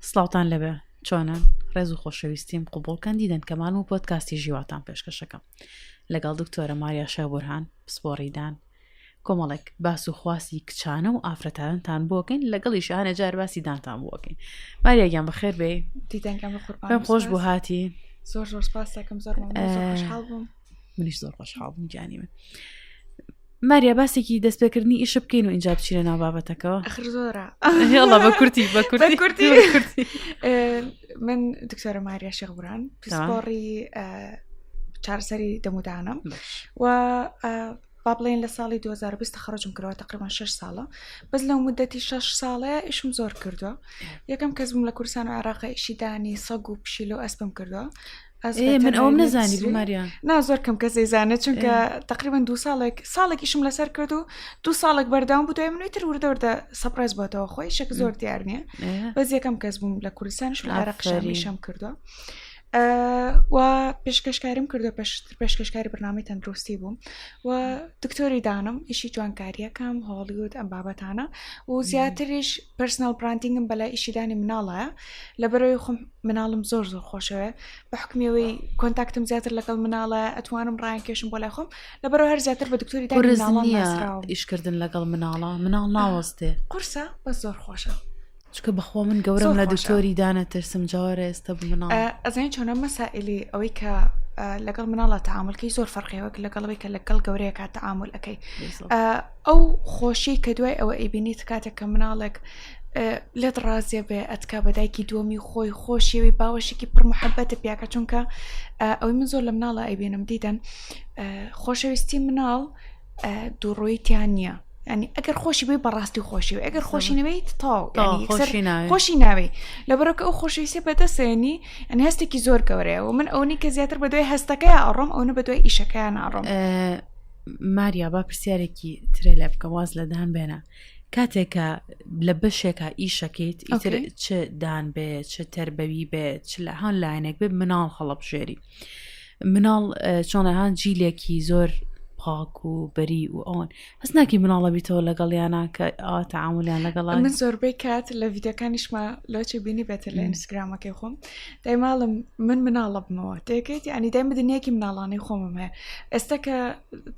سڵاوتان لەبێ چۆنن ڕێز و خۆشەویستیم قوبوڵکەن دیدەن کەمال و پۆدکاستی ژیواتان پێشکەشەکەم لەگەڵ دکتۆرە ماریا شێخ بورهان پسپۆڕی دان کۆمەڵێک باس و خواسی کچانە و ئافرەتانتان بۆکەین لەگەڵی شانە جار باسی دانتان بۆکەین ماریا گیان بەخێر بێ دیدەنگەم بە قوربان پێم خۆش بوو هاتی زۆر زۆر سپاس دەکەم زۆر مەمنون زۆر خۆشحاڵ بووم منیش زۆر خۆشحاڵ بووم گیانی من ماریا باسێکی دەستپێکردنی ئیش بکەین و ئینجا بچینە ناو بابەتەکەەوە ئەخر زۆرە هێڵە بە کورتی بە بە کورتی کورتی بە کورتی. ئێ، من دکتۆرە ماریا شێخ بوران پسپۆڕی ئێ، چارەسەری دەمودانم باش. و ئێ، با بڵێین لە ساڵی 2020 تەخەڕوجم کردووە تقریبا 6 ساڵە بەس لەو مدەتی 6 ساڵەیە ئیشم زۆر کردووە یەکەم کەس بووم لە کوردستان و عێراق ئیشی دانی سەگ و پشیلە و ئەسپم کردووە ئەسپ ئێ من ئەوم تەنها نەزانی بوو نەسری. ماریا نا زۆر کەم کەس دەیزانێت چونکە تقریبا دوو ساڵێک ساڵێک ئیشم لەسەر کرد و دوو ساڵێک بەردەوام بوو دوای منی تر وردە وردە surprise بۆتەوە خۆی شک زۆر دیار نییە ئێ، بەس یەکەم کەس بووم لە کوردستانش و لە عێراقیش ئافەرین. ئیشم کردووە و پێشکەشکاریم کردو پێشتر پێشکەشکاری بەرنامەی تەندروستی بووم و دکتۆری دانم ئیشی جوانکاریەکەم هۆڵیود ئەم بابەتانە و زیاتریش personal branding م بەلای ئیشیدانی مناڵە لەبەرەوەی خۆم مناڵم زۆر زۆر خۆشەوێ بە حکمیەوەی contact م زیاتر لەگەڵ مناڵە ئەتوانم ڕایان کێشم بۆ لای خۆم لەبەرەوە هەر زیاتر بە دکتۆری دانی قورس مناڵان نییە ناسراوم ئیشکردن لەگەڵ مناڵە مناڵ ناوەستێ قورسە بەس زۆر خۆشە چونکە بەخوا من گەورەم زۆر لە خۆشە. دکتۆری دانە ترسم جاوەرە ئێستا بە مناڵ ئەزانی چۆنە مەسائلی ئەوەی کە لەگەڵ مناڵە تەعامولکەی زۆر فەرقی وەک لەگەڵ ئەوەی کە لەگەڵ گەورەیەکە تەعامول ئەەکەی ئەو خۆشی کە دوای ئەوە ئەیبینیت کاتێک کە مناڵێک لێت ڕازیە بێ ئەتکا بە دایکی دووەمی خۆی خۆشیەوەی باوەشێکی پڕ محەبەتە پیاکە چونکە ئەوەی من زۆر لە مناڵە ئەیبینم دیدەن خۆشەویستی مناڵ دووڕووی تیان نییە ینی ئەگەر خۆشی بێ بەڕاستی خۆشی و ئەگەر خۆشی نەوێیت تاو خۆشی ناوێ لەبەرەکە ئەو خۆشەویستی بەدەستێنی ئەنی هەستێکی زۆر گەورەیە و من ئەوەی کە زیاتر بە دوای هەستەکەی ئەڕۆم ئەوە بە دوای ئیشەکەیان ئاڕۆم ماریا با پرسیارێکی ترێ لێ بکەم واز لە دان بێنە کاتێکە لە بەشێکە ئیشەکەیت ئیتر چ دان بێ چ تەربەوی بێ چ لە هەان لایەنێک بێ مناڵ هەڵبژێری مناڵ چۆنەهان جیلێکی زۆر پاک و بەری و ئەوان هەست ناکی مناڵە بیتەوە لەگەڵیانە کە ئا تەعاملیان لەگەڵ من زۆربەی کات لە ڤیددیوکانیشما لۆچێ بینی بێتە لە ئینستاگرامەکەی خۆم دایماڵم من مناڵە بمەوە تێکەیت ینی دایم دنیاکی مناڵانەی خۆمم هەیە ئێستا کە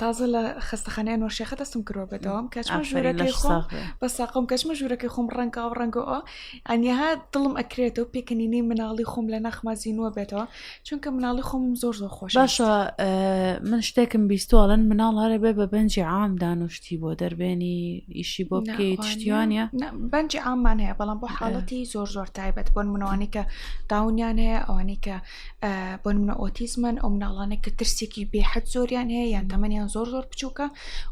تازە لە خەستەخانەیە نۆشێخە دەستم کردوە بەدەوام کەچمە ژوورەکەی خۆم بە ساقم کەچمە ژوورەکەی خۆم ڕەنگا و ڕەنگەوە ئەنیها دڵم ئەکرێتەوە پێکەنینەی مناڵی خۆم لە ناخما زیینوە بێتەوە چونکە مناڵی خۆم زۆر زۆر خۆش باشە من شتێکم بیستۆڵن مناڵ هەرە بێ بە بەنجی عام دانوشتی بۆ دەربێنی ئیشی بۆ بکەیت شتیوانە بەنجی عامان هەیە بەڵام بۆ حاڵەتی زۆر زۆر تایبەت بۆن منەوانی کە داونیان هەیە ئەوانەی کە بۆ منە ئۆتیزمن ئەو مناڵانێک کە ترسێکی بێحەد زۆریان هەیە یان تەمەنیان زۆر زۆر بچووکە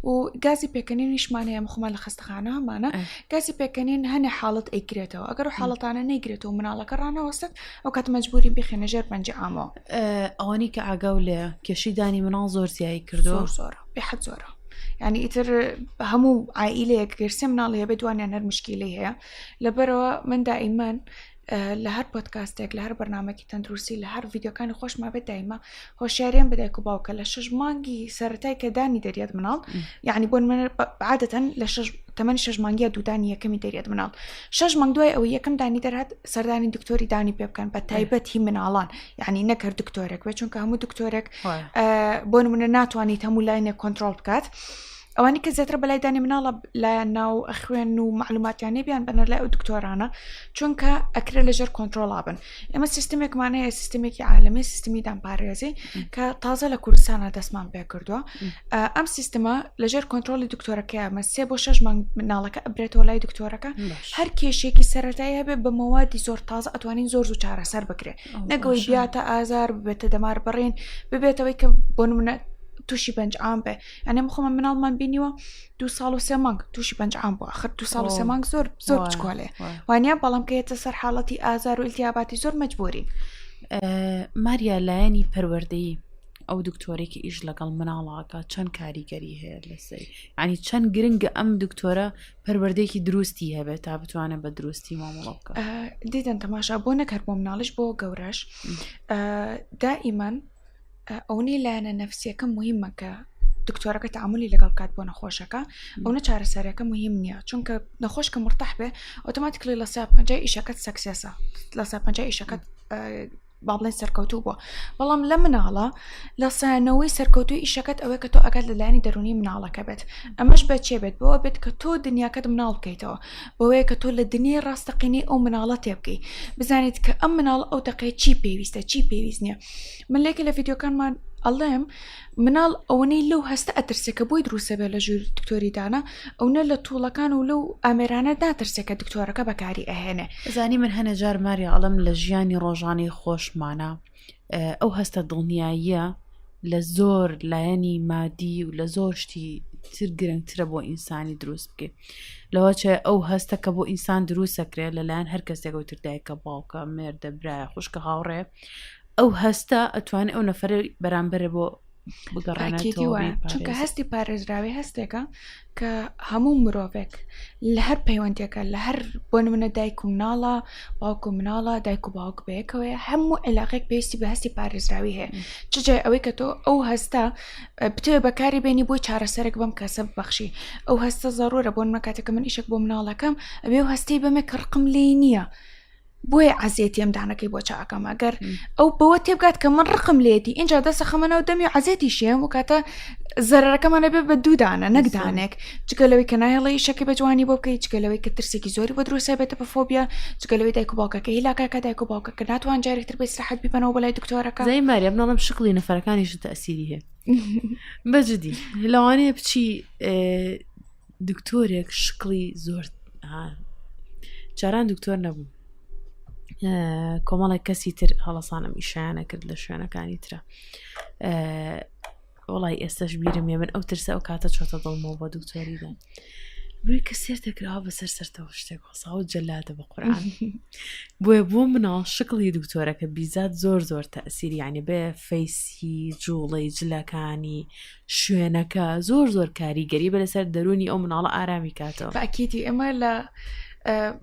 و گازی پێکەنینیشمان هەیە خۆمان لە خەستەخانە هەمانە گازی پێکەنین هەنێ حاڵەت ئەیگرێتەوە ئەگەر و حاڵەتانە نەیگرێتەوە مناڵەکە ڕانەوەستێت ئەو کات مەجبوری بخێنە ژێر بەنجی عامەوە. ئەوەنی کە ئاگاو لێ کێشی دانی مناڵ زۆر زیایی کردو زۆر زۆرە بێحەد زۆرە یعنی ئیتر هەموو عائیلەیەک گەر سێ مناڵ هەیە بێ دوانیان هەر مشکیلەی هەیە لەبەرەوە من دائیمەن لە هەر پۆدکاستێک لە هەر بەرنمەکی تەندروستی لە هەر ڤیددیوکانی خۆشما بێت دایمە هۆشیاریان بە دایک و باوکە لە شش مانگی سەتای کە دانی دەریات مناڵ یعنی بۆ من عادەتەن لە شش تەمەنی شش مانگیە دوودانی یەکەمی دەریات مناڵ شش مانگ دوای ئەوەی یەکەم دانی دەرهات سەردانی دکتۆری دانی پێ بکەن بە تایبەت هی مناڵان یعنی نەکرد دکتۆرێک بێت چونکە هەموو دکتۆرێک بۆ نمونە ناتوانیت هەموو لاینێک کۆنتترۆل بکات. ئەوانی کە زیاتر بەلای دانی مناڵە لایەن ناو ئەخوێن و معلوماتیانەی بیان بەنەر لای ئەو دکتۆرانە چونکە ئەکرێ لەژێر کۆنتترۆڵا بن ئێمە سیستمێکمان هەیە سیستمێکی عالمی سیستمی دانپارێزی کە تازە لە کوردستانە دەستمان پێ کردووە ئەم سیستمە لەژێر کۆنتترۆلی دکتۆرەکەی ئەمە سێ بۆ شش مانگ مناڵەکە ئەبرێتەوە لای دکتۆرەکە هەر کێشێکی سەرەتایی هەبێ بە مەوادی زۆر تازە ئەتوانین زۆر زوو چارەسەر بکرێ نەگەوەی بیاتە ئازار ببێتە دەمار بڕین ببێتەوەی کە بۆ نمونە تووشی بەنج عام بێ ئەنێ خۆمە مناڵمان بینیوە دو ساڵ و سێ مانگ تووشی بەنج عام بوو ئەخر دو ساڵ و سێ مانگ زۆر زۆر بچکۆلێ وانە بەڵام کە یەتە سەر حاڵەتی ئازار و ئیلتیاباتی زۆر مەجبوری ماریا لایەنی پەروەردەیی ئەو دکتۆرێکی ئیش لەگەڵ مناڵاکە چەند کاریگەری هەیە لەسەری ینی چەند گرنگە ئەم دکتۆرە پەروەردەیەکی دروستی هەبێت تا بتوانێت بە دروستی مامەڵە بکە دیدەن تەماشا بۆ نەکەر بۆ مناڵش بۆ گەورەش دائیمان ئەونەی لایەنە نەفسیەکە مهمە کە دکتۆرەکە تعاملی لەگەڵ بکات بۆ نەخۆشەکە ئەو نە چارەسەرەکە مهم نییە چونکە نەخۆش کە مرتاح بێ automatically لە سا پەنجای ئیشەکەت success ە لە سا پەنجای ئیشەکەت با بڵێن سەرکەوتوو بووە بەڵام لە مناڵە لە سایەنەوەی سەرکەوتوی ئیشەکەت ئەوەی کە تۆ ئەگەر لە لایەنی دەرونی مناڵەکە بێت ئەمەش بە چێ بێت بەوە بێت کە تۆ دنیاکەت مناڵ بکەیتەوە بەوەیە کە تۆ لە دنیای ڕاستەقینەی ئەو مناڵە تێبگەی بزانیت کە ئەم مناڵ ئەو دەقەیە چی پێویستە چی پێویست نییە من لێکە لە ڤیددیوکانمان ئەڵێم مناڵ ئەوەنەی لەو هەستە ئەترسێ کە بۆی دروستە بێ لە ژووری دکتۆری دانا ئەونە لە توڵەکان و لەو ئامێرانە ناترسێ کە دکتۆرەکە بەکاری ئەهێنێ. زانی من هەنێ جار ماریا ئەڵێم لە ژیانی ڕۆژانەی خۆشمانا ئەو هەستە دڵنیاییە لە زۆر لایەنی مادی و لە زۆر شتی تر گرنگترە بۆ ئینسانی دروست بکەی لەوە چێ ئەو هەستە کە بۆ ئینسان دروستەکرێت لەلایەن هەر کەسێکەوە تر دایکە باوکە مێردە برایە خوشکە هاوڕێ ئەو هەستە ئەتوانێت ئەو نەفرە بەرامبەرە بۆ بگەڕێنێتەوە چونکە هەستی پارێزراوی هەستێکە کە هەموو مرۆڤێک لە هەر پەیوەندێکە لە هەر بۆ نمونە دایک و مناڵە باوک و مناڵە دایک و باوک بەیەکەوەیە هەموو عیلاقێک پێویستی بە هەستی پارێزراوی هەیە چ جای ئەوەی کە تۆ ئەو هەستە بتەوێ بەکاری بێنی بۆی چارەسەرێک بەم کەسە ببەخشی ئەو هەستە زەرورە بۆ نمونە کاتێکە من ئیشێک بۆ مناڵەکەم ئەبێ و هەستی بەمێ کە ڕقم لێی نییە بۆیە عەزێتی ئەم دانەکەی بۆ چاکەم ئەگەر ئەو بەوە تێبگات کە من ڕقم لێتی اینجا دەسە خەمە ناو دەمی عەزێتی شێم و کاتە زەرەکەمانە بێ بە دوو دانە نەک دانێک جگە لەوەی کە نایڵێ شەکە بە جوانی بۆ بکەیت جگە لەوەی کە ترسێکی زۆری بۆ دروستە بێتە بە فۆبیا جگە لەوەی دایک و باوکەکە هیلاکە دایک و باوکەکە ناتوان جارێک تر بە ئیسراحەت بیبەنەوە بۆ لای دکتۆرەکە زای ماریا بناڵم شکڵی نەفەرەکانیش تەسیری هەیە بەجدی لەوانەیە بچی دکتۆرێک شکڵی زۆر جاران دکتۆر نەبوو کۆمەڵێک کەسی تر هەڵەسانم ئیشیانە کرد لە شوێنەکانی ترە وڵی ئێستش بیرم یە من ئەو ترسە ئەو کاتە چۆتە دڵمەوە بە دکتۆریدا بووی کە سێر دەکراوە بەسەر سەرتەوە شتێک وەساوە جەلادە بە قورآن بۆیە بۆ مناڵ شکڵی دکتۆرەکە بیزات زۆر زۆر تەسیری یعنی بێ فەیسی جوڵەی جلەکانی شوێنەکە زۆر زۆر کاریگەری بە لەسەر دەرونی ئەو مناڵە ئارامی کاتەوە ئەکیدی ئێمە لە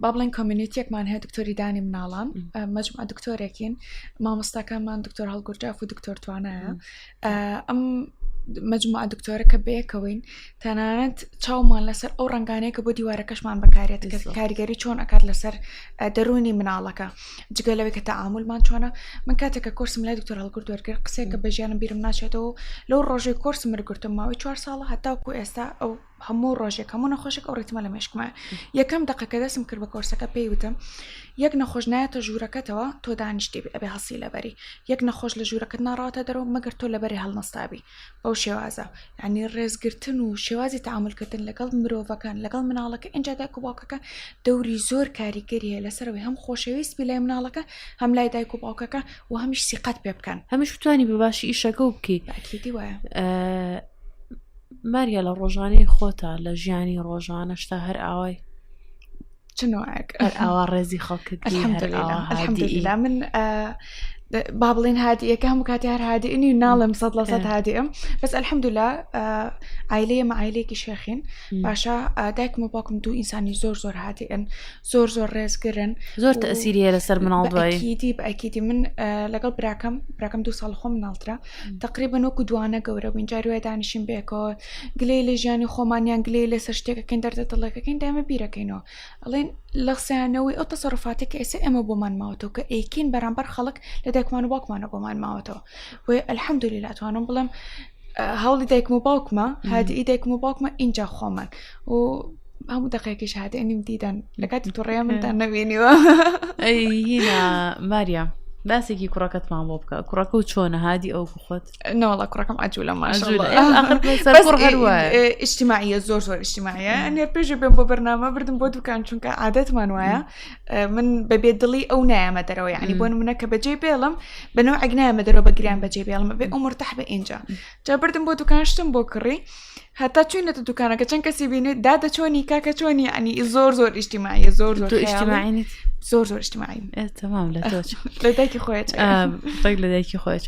با بڵێن community ەکمان هەیە دکتۆری دانی مناڵان مەجموعە دکتۆرێکین مامۆستاکانمان دکتۆر هەڵگورجاف و دکتۆر توانایە ئەم مجموعە دکتۆرە کە بەیەکەوەین تەنانەت چاومان لەسەر ئەو ڕنگانەیە کە بۆ دیوارەکەشمان بەکارێت کە کاریگەری چۆن ئەکات لەسەر دەرونی مناڵەکە جگە لەوەی کە تەعامولمان چۆنە من کاتێک کە کۆرسم لای دکتۆر هەڵگورد وەرگرت قسەیەکە بە ژیانم بیرم ناچێتەوە لەو ڕۆژەی کۆرسم وەرگرتم ماوەی چوار ساڵە هەتاوکو ئێستا ئەو هەموو ڕۆژێک هەموو نەخۆشێک ئەو ڕیتمە لە مێشکمە یەکەم دقە کە دەستم کرد بە کۆرسەکە پێی وتم یەک نەخۆش نایەتە ژوورەکەتەوە تۆ دانیشتی بێ ئەبێ هەڵسی لەبەری یەک نەخۆش لە ژوورەکەت ناڕاتە دەرەوە مەگەر تۆ لەبەری هەڵنەستابی بەو شێوازە یعنی ڕێزگرتن و شێوازی تعاملکردن لەگەڵ مرۆڤەکان لەگەڵ مناڵەکە ئینجا دایک و باوکەکە دەوری زۆر کاریگەری هەیە لەسەرەوەی هەم خۆشەویست بی لای مناڵەکە هەم لای دایک و باوکەکە و هەمیش سیقەت پێ بکەن هەمیش بتانی بە باشی ئیشەکە و بکەی ئەکیدی وایە ماریا لە ڕۆژانەی خۆتا لە ژیانی ڕۆژانەشتا هەر ئاوای چ نوعێک هەر ئاوا ڕێزی خەڵکت الحمدلله من با بڵێن هادیەکە هەموو کاتی هەر هادیئنی ناڵم سەد لە سەد هادیئم بەس الحمدلله عیلەیە مە عیلێکی شێخین باشە دایکم و باوکم دوو ئینسانی زۆر زۆر هادیئن زۆر زۆر ڕێزگرن زۆر تەسیری هەیە لەسەر مناڵ دوایی ئەکیدی بە ئەکیدی من لەگەڵ براکەم براکەم دوو ساڵ خۆم مناڵترە تقریبا وەکو دوانە گەورە بووین جاری وای دانیشین بێکەوە گلەی لە ژیانی خۆمانیان گلەی لەسەر شتێکەکەین دەردە دڵێکەکەین دایمە بیرەکەینەوە ئەڵێن لە قسەیانەوەی ئەو تەسەروفاتێک کە ئێستا ئێمە بۆمان ماوەتەوە کە ئەیکەین بەرامبەر خەڵک لە دایکمان و باوکمانە بۆمان ماوەتەوە بۆیە الحمدلله ئەتوانم بڵێم هەوڵی دایکم و باوکمە هادی دایکم و باوکمە ئینجا خۆمان و هەموو دقێکیش هاتێ نیم دیدەن لە کاتی توڕەیە منتان نەبینیوە هینا ماریا باسێکی کوڕەکەتمان بۆ بکە کوڕەکە و چۆنە هادی ئەو خۆت نەوەڵا کوڕەکەم عجولە ئیجتماعیە زۆر زۆر ئیجتماعیە ئەنێ پێش بێم بۆ بەرنامە بردم بۆ دوکان چونکە عادەتمان وایە من بەبێ دڵی ئەو نایەمە دەرەوە یعنی بۆ منە کە بەجێ بێڵم بەنەوە ئەگنایەمە دەرەوە بە گریان بەجێ بێڵم بێ ئەو مرتاح بە ئینجا جا بردم بۆ دوکان شتم بۆ کڕی هەتا چوینەتە دوکانەکە چەند کەسی بینێت دادە چۆنی کاکە چۆنی ینی زۆر زۆر ئیجتماعیە زۆر زۆر ئیجتماعی زۆر زۆر ئیجتماعی تەمام لە تۆ لە دایکی خۆیت ڕێک لە دایکی خۆیت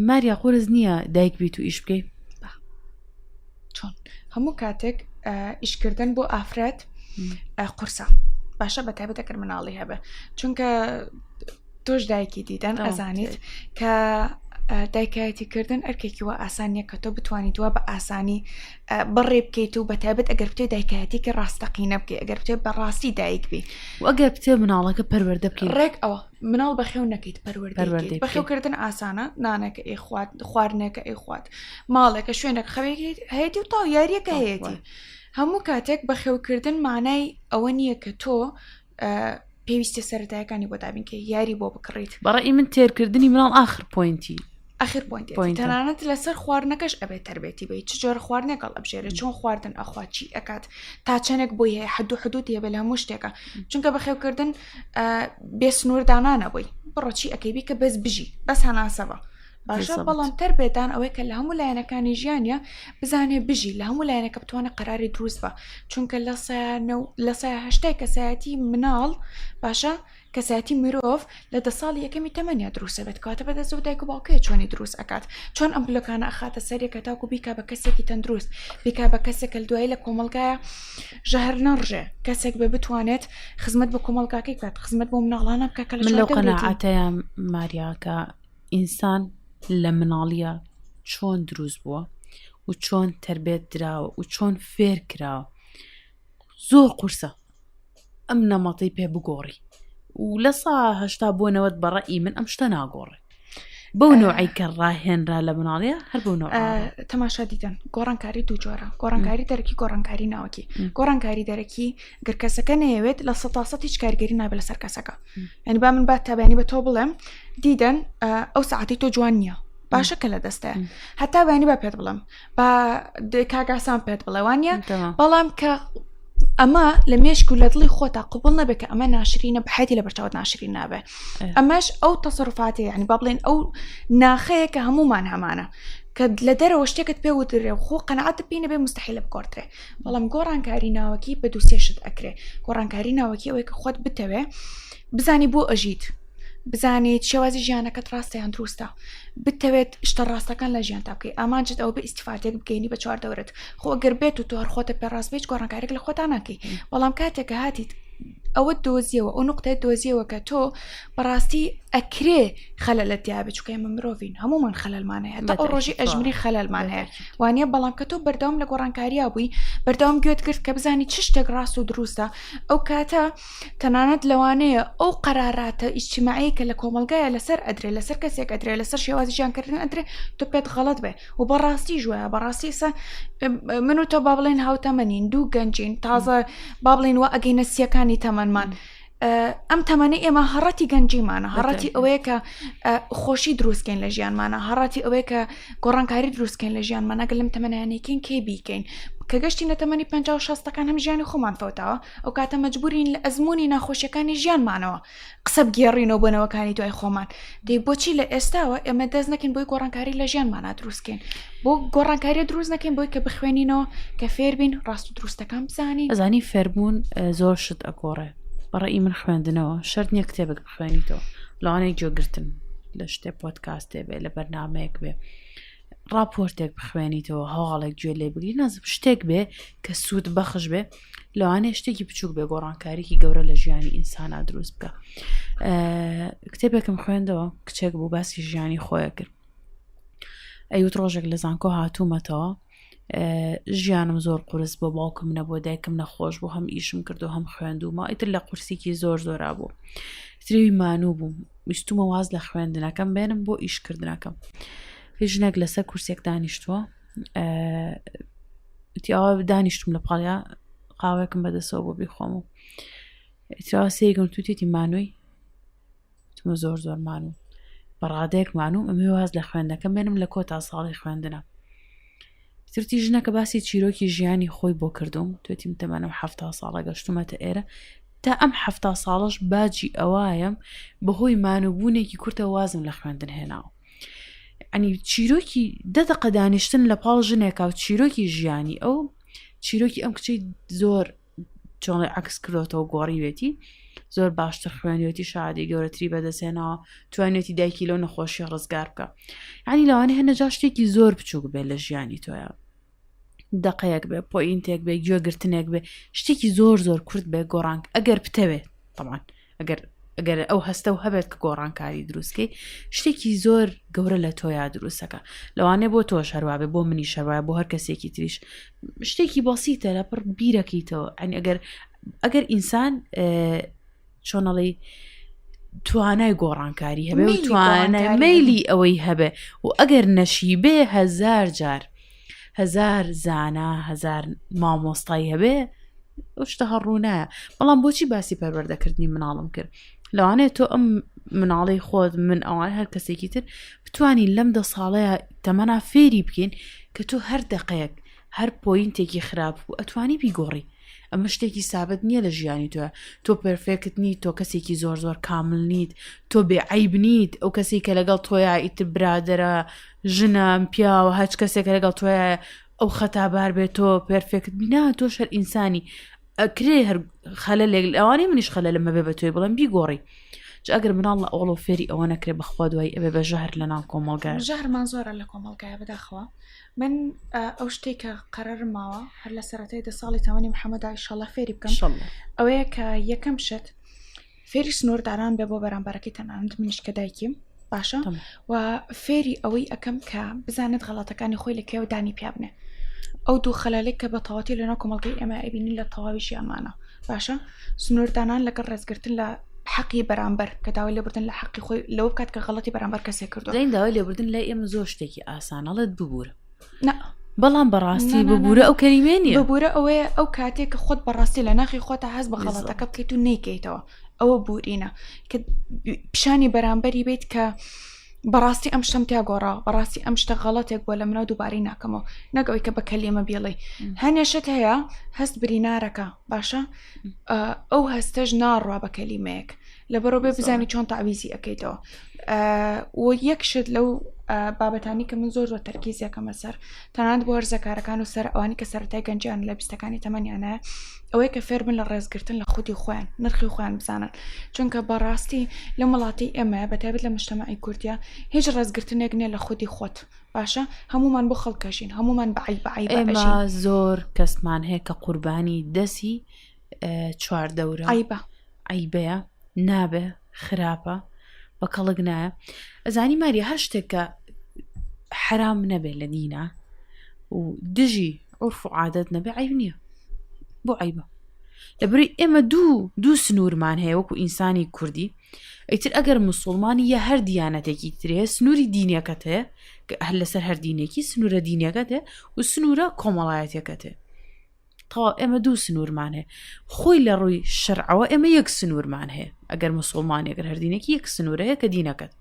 ماریا قورس نییە دایک بیت و ئیش بکەی چۆن هەموو کاتێک ئیشکردن بۆ ئافرەت قورسە باشە بە تایبەت ئەگەر مناڵی هەبێ چونکە تۆش دایکی دیدەن ئەزانیت کە دایکایەتی کردن ئەرکێکی وا ئاسان نیە کە تۆ بتوانیت وا بە ئاسانی بەڕێ بکەیت و بە تایبەت ئەگەر بتێ دایکایەتێکی ڕاستەقینە بکەی ئەگەر بتێ بەڕاستی دایک بی و ئەگەر بتێ مناڵەکە پەروەردە بکەیت ڕێک ئەوە مناڵ بەخێو نەکەیت پەروەردەی بەخێوکردن ئاسانە نانەکە ئەیخوات خواردنەکە ئەیخوات ماڵێکە شوێنێک خەوێکی هەیەی و تاو یاریەکە هەیەی هەموو کاتێک بەخێوکردن مانای ئەوە نییە کە تۆ پێویستە سەرەتایەکانی بۆ دابینکە یاری بۆ بکڕیت بەڕێی من تێرکردنی مناڵ ئاخر point ی ئەخر point تەنانەت لەسەر خواردنەکەش ئەبێت تربێتی بی چ جۆرە خواردنێک هەڵئەبژێرێ چۆن خواردن ئەخوا چی ئەکات تا چەندێک بۆی هەیە حد و حدود هەیە لە هەموو شتێکە چونکە بەخێوکردن بێ سنووردانانە بووی بڕۆ چی ئەەکەی بیکە بەس بژی بەس هەناسەوە باشە بەڵام تەربێتان ئەوەی کە لە هەموو لایەنەکانی ژیانە بزانێ بژی لە هەموو لایەنەکە بتوانێت قەراری دروست بە چونکە لە سەهشتای کەسایەتی مناڵ باشە کەسایەتی مرۆڤ لە دە ساڵی یەکەمی تەمەنیا دروست ئەبێت کەواتە بەدەست و دایک و باوکەیە چۆنی دروست ئەکات چۆن ئەم بلۆکانە ئەخاتە سەریەکە تاکو بیکا بە کەسێکی تەندروست بیکا بە کەسێک کە دوایی لە کۆمەڵگایە ژەهر نەڕژێ کەسێک بێ بتوانێت خزمەت بە کۆمەڵگاکەی بکات خزمەت بۆ مناڵانە بکات کە لە من لەو قەناعەتەیە ماریاکە ئینسان لە مناڵیە چۆن دروست بووە و چۆن تربێت دراوە و چۆن فێر کراوە زۆر قورسە ئەم نەمەتەی پێ بگۆڕی و لە سا هەشتا بۆ نەوەت بەڕەئی من ئەم شتە ناگۆڕێ بەو نوعی کە ڕاهێنرا لە مناڵە هەر بۆ نوع تەماشا دیدەن گۆڕانکاری دوو جۆرە گۆڕانکاری دەرەکی گۆڕانکاری ناوەکی گۆڕانکاری دەرەکی گەر کەسەکە نەیەوێت لە سە سە هیچ کاریگەری نابێت لەسەر کەسەکە یعنی با من با تابیانی بە تۆ بڵێم دیدەن ئەو ساعتی تۆ جوان نییە باشە کە لە دەستە هەتا بەیانی با پێت بڵم با کاگاسان پێت بڵێ وانە بەڵام کە ئەمە لە مێشک و لە دڵی خۆتا قوبڵ نەبێت کە ئەمە ناشرینە بەحەتی لە بەرچاوت ناشرین نابێ ئەمەش ئەو تەسەروفاتی ینی با بڵێن ئەو ناخەیە کە هەمومان هەمانە کە لە دەرەوە شتێکت پێ وترێ خۆ قەنەعەت پێ نەبێ مستحیلە بگۆڕدرێ بەڵام گۆڕانکاری ناوەکی بە دووسێشت ئەکرێ گۆڕانکاری ناوەکی ئەوەی کە خۆت بتەوێ بزانی بۆ ئەژیت بزانیت شێوازی ژیانەکەت ڕاستە یان دروستە بتەوێت شتە ڕاستەکان لە ژیان تا بکەی ئامانجت ئەوە بە ئیسیفاتێک بگەینی بە چوار دەورت خۆ گەر بێت و تۆ هەر خۆتە پێ ڕاست بێت گۆڕانکارێک لە خۆتا ناکەی بەڵام کاتێک کە هاتیت ئەوە دۆزیەوە ئەو نقطەیە دۆزیەوە کە تۆ بەڕاستی ئەکرێ خەلەلت دیابێت چونکە ئێمە مرۆڤین هەمومان خەلەلمان هەیە تا ئەو ڕۆژی ئەژمری خەلەلمان هەیە وانە بەڵام کە تۆ بەردەوام لە گۆڕانکاریا بووی بەردەوام گوێت کرد کە بزانی چ شتێک ڕاست و دروستە ئەو کاتە تەنانەت لەوانەیە ئەو قەراراتە ئیجتیماعیەی کە لە کۆمەڵگایە لەسەر ئەدرێ لەسەر کەسێک ئەدرێ لەسەر شێوازی ژیانکردن ئەدرێ تۆ پێت غەڵەت بێ و بەڕاستی ژوایە بەڕاستی ئێستا من و تۆ با بڵێن هاوتەمەنین دوو گەنجین تازە با بڵێن وا ئەگەینە سیەکانی تەمەنمان ئەم تەمەنی ئێمە هەڕەتی گەنجیمانە هەڕەتی ئەوەیە کە خۆشی دروستکەین لە ژیانمانە هەڕەتی ئەوەیە کە گۆڕانکاری دروستکەین لە ژیانمانە گەلم تەمەنیانێکین کێ بیکەین کە گەشتینە تەمەنی پ شەستەکان هەم ژیانی خۆمان فەوتاوە ئەو کاتە مەجبورین لە ئەزمموی ناخۆشیەکانی ژیانمانەوە قسە بگێڕینەوە بۆ نەوەکانی دوای خۆمان دەی بۆچی لە ئێستاوە ئێمە دەست نەکەین بۆی گۆڕانکاری لە ژیانمانە دروستکەین بۆ گۆڕانکاری دروست نەکەین بۆی کە بخوێنینەوە کە فێربین ڕاست و دروستەکان بزانین ئەزانی فێربوون زۆر شت ئەگۆڕێ بەڕێی من خوێندنەوە شەرت نییە کتێبێک بخوێنیتەوە لەوانەیە گوێگرتن لە شتێ پۆدکاستێ بێ لە بەرنمەیەک بێ ڕاپۆرتێک بخوێنیتەوە هەواڵێک گوێ لێ بگری نازم شتێک بێ کە سوود بەخش بێ لەوانەیە شتێکی بچووک بێ گۆڕانکاریکی گەورە لە ژیانی ئینسانا دروست بکە کتێبێکم خوێندەوە کچێک بوو باسی ژیانی خۆیە کرد ئەیوت ڕۆژێک لە زانکۆ هاتوومەتەوە ژیانم زۆر قورس بۆ باوکم نەبوو دایکم نەخۆش بوو هەم ئیشم کرد و هەم خوێندوومە ئیتر لە قورسێکی زۆر زۆرا بوو تریوی مانوو بووم ویستومە واز لە خوێندنەکەم بێنم بۆ ئیشکردنەکەم ژنێک لەسەر کورسێک دانیشتووە ئەوە دانیشتم لە پاڵیا قاوێکم بەدەسەوە بۆ بیخۆم و ئیتراوە سەیرکەم توتێتی مانووی تمە زۆر زۆر مانوو بەڕادەیەک مانوو ئەمێ واز لە خوێندنەکەم بێنم لە کۆتا ساڵی خوێندنە ترتی ژنەکە باسی چیرۆکی ژیانی خۆی بۆ کردوم توێتیم تەمەنم ه ساڵە گەشتومەتە ئێرە تا ئەم ه ساڵەش باجی ئەوایەم بەهۆی مانووبوونێکی کورتە وازم لە خوێندن هێناوە ئەنی چیرۆکی دە دەقە دانیشتن لە پاڵ ژنێکا و چیرۆکی ژیانی ئەو چیرۆکی ئەم کچەی زۆر چۆڵی عکس کردۆتەوە گۆڕیوێتی زۆر باشتر خوێنیەتی شادی گەورەتری بەدەستهێناوە توانێتی دایکی لەو نەخۆشیە ڕزگار بکە ینی لەوانەیە هەنە جا شتێکی زۆر بچووک بێت لە ژیانی تۆیە دقەیەک بێ point ێک بێ گوێگرتنێک بێ شتێکی زۆر زۆر کورت بێ گۆڕانک ئەگەر بتەوێت طبعا ئەگەر ئەگەر ئەو هەستە و هەبێت کە گۆڕانکاری دروستکەی شتێکی زۆر گەورە لە تۆیا دروستەکە لەوانەیە بۆ تۆش هەروابێ بۆ منی شەروایە بۆ هەر کەسێکی تریش شتێکی بەسیتە لە پڕ بیرەکەیتەوە ئەنی ئەگەر ئەگەر ئینسان چۆنەڵی توانای گۆڕانکاری هەبێ و توانای مەلی ئەوەی هەبێ و ئەگەر نەشی بێ هزار جار هزار زانا هزار مامۆستای هەبێ ئەو شتە هەر ڕوونایە بەڵام بۆچی باسی پەروەردەکردنی مناڵم کرد لەوانەیە تۆ ئەم مناڵی خۆت من ئەوان هەر کەسێکی تر بتوانین لەم دە ساڵەیە تەمەنا فێری بکەین کە تۆ هەر دقەیەک هەر point ێکی خراپ بوو ئەتوانی بیگۆڕی ئەمە شتێکی سابت نییە لە ژیانی تۆ تۆ perfect نیت تۆ کەسێکی زۆر زۆر کامل نیت تۆ بێ عیب نیت ئەو کەسی کە لەگەڵ تۆیا ئیتر برادرە ژنە پیاوە هەچ کەسێک لەگەڵ تۆیا ئەو خەتابار بێت تۆ perfect نا تۆش هەر ئینسانی ئەکرێ هەر خەلەلێک لەوانەیە منیش خەلەلم هەبێ بە تۆی بڵێم بیگۆڕی جا ئەگەر مناڵ لە ئەوڵەوە فێری ئەوە نەکرێ بەخوا دوایی ئەبێ بە ژەهر لە ناو کۆمەڵگا ژەهرمان زۆرە لە کۆمەڵگایە بەداخەوە من ئەو شتێک کە قەرارم ماوە هەر لە سەرەتای دە ساڵی تەمەنی محەممەدا ئیشەڵا فێری بکەم ئەوەیە کە یەکەم شت فێری سنووردانان بێ بۆ بەرامبەرەکەی تەنانەت منیش کە دایکیم باشە و فێری ئەوەی ئەەکەم کە بزانێت غەڵاتەکانی خۆی لە کێوە دانی پیابنێ ئەو دوو خەلالێک کە بە تەواتی لەناو کۆمەڵگەی ئێمە ئەبینین لە تەواوی ژیانمانە باشە سنووردانان لەگەڵ ڕێزگرتن لە حەقی بەرامبەر کە داوای لێبوردن لە حەقی خۆی لەوە بکات کە غەڵەتی بەرامبەر کەسێک کردو زین داوای لێبوردن لای ئێمە زۆر شتێکی ئاسانەڵێت ببوورە بەڵام بەڕاستی ببوورە ئەو کەلیمێ نیە ببوورە ئەوەیە ئەو کاتێک کە خۆت بەڕاستی لە ناخی خۆتا هەست بە غەڵەتەکە بکەیت و نەیکەیتەوە ئەوە بورینە کە پیشانی بەرامبەری بیت کە بەڕاستی ئەم شتم تیا گۆڕا بەڕاستی ئەم شتە غەڵەتێک بووە لە منەوە دووبارەی ناکەمەوە نەک ئەوەی کە بە کەلیمە بیڵێ هەنێ شت هەیە هەست برینارەکە باشە ئەو هەستەش ناڕوا بە کەلیمەیەک لەبەرەوە بێ بزانی چۆن تەعویزی ئەەکەیتەوە و یەک شت لەو بابەتانی کە من زۆر زۆر تەرکیز یەکەمە سەر تەنانەت بۆ هەرزەکارەکان و سەر ئەوانی کە سەرەتای گەنجیان لە بیستەکانی تەمەنیانە ئەوەی کە فێربن لە ڕێزگرتن لە خودی خۆیان نرخی خۆیان بزانن چونکە بەڕاستی لە وڵاتی ئێمە بە تایبەت لە مجتەمەعی کوردیا هیچ ڕێزگرتنێک نییە لە خودی خۆت باشە هەمومان بۆ خەڵکەژین هەمومان بە عیب عیب ئێمە زۆر کەسمان هەیە کە قوربانی دەسی چواردەورە عیبە عەیبەیە نابێ خراپە بە کەڵک نایە ئەزانی ماری هەر شتێک کە حرام نەبێ لە دینە و دژی عرف و عادەت نەبێ عیب نییە بۆ عیبە لەبری ئێمە دوو دوو سنوورمان هەیە وەکو ئینسانی کوردی ئیتر ئەگەر مسلمانی یا هەر دیانەتێکی ترێ سنووری دینەکەت هەیە هەر لەسەر هەر دینێکی سنوورە دینەکەت هەیە و سنوورە کۆمەڵایەتەکەت هەیە تەواو ئێمە دوو سنوورمان هەیە خۆی لە ڕووی شەرعەوە ئێمە یەک سنوورمان هەیە ئەگەر مسلمان ئەگەر هەردینێکی یەک سنوورە هەیە کە دینەکەت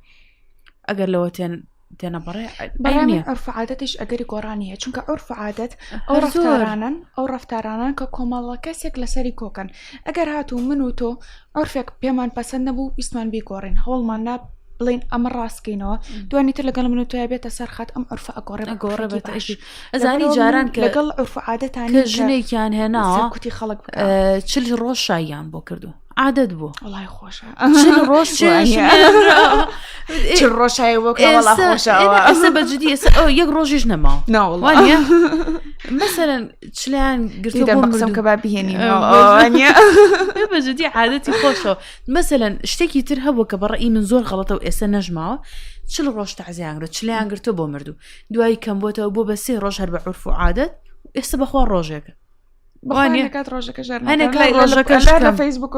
ئەگەر لەوە تێن تێنەپەڕێ بەڵام عرف عادەتیش ئەگەری گۆڕانی هەیە چونکە عرف عادەت ئەو ڕفتارانن ئەو ڕفتارانن کە کۆمەڵە کەسێک لەسەری کۆکەن ئەگەر هاتوو من و تۆ عرفێک پێمان پەسەند نەبوو ویستمان بیگۆڕین هەوڵمان نا بڵین ئەمە ڕاستکەینەوە دوانی تر لەگەڵ من و تۆیا بێتە سەر خەت ئەم عرفە ئەگۆڕێ ئەگۆڕێ بە باش ئەزانی جاران کە لەگەڵ عرف عادەتان کە ژنێکیان هێناوە کوتی خەڵک چل ڕۆژ شاییان بۆ کردو عادەت بوو وڵای خۆشە ڕۆژ چل ڕۆژ شایی بۆ خۆشە ئێستا بە جدی ئێستا ئەو یەک ڕۆژیش نەماوە ناوەڵا مەسەرەن چلیان گرتو بۆ قسەم کە با بهێنی بە جدی عادەتی خۆشەوە مەسەلەن شتێکی تر هەبوو کە بەڕئی من زۆر غەڵەتە و ئێستا نەژماوە چل ڕۆژ تەعزیان گرت چلیان گرتو بۆ مردوو دوایی کەم بۆتەوە بۆ بە سێ ڕۆژ هەر بە عرف و عادەت ئێستا بەخوا ڕۆژێکە فەیسبوک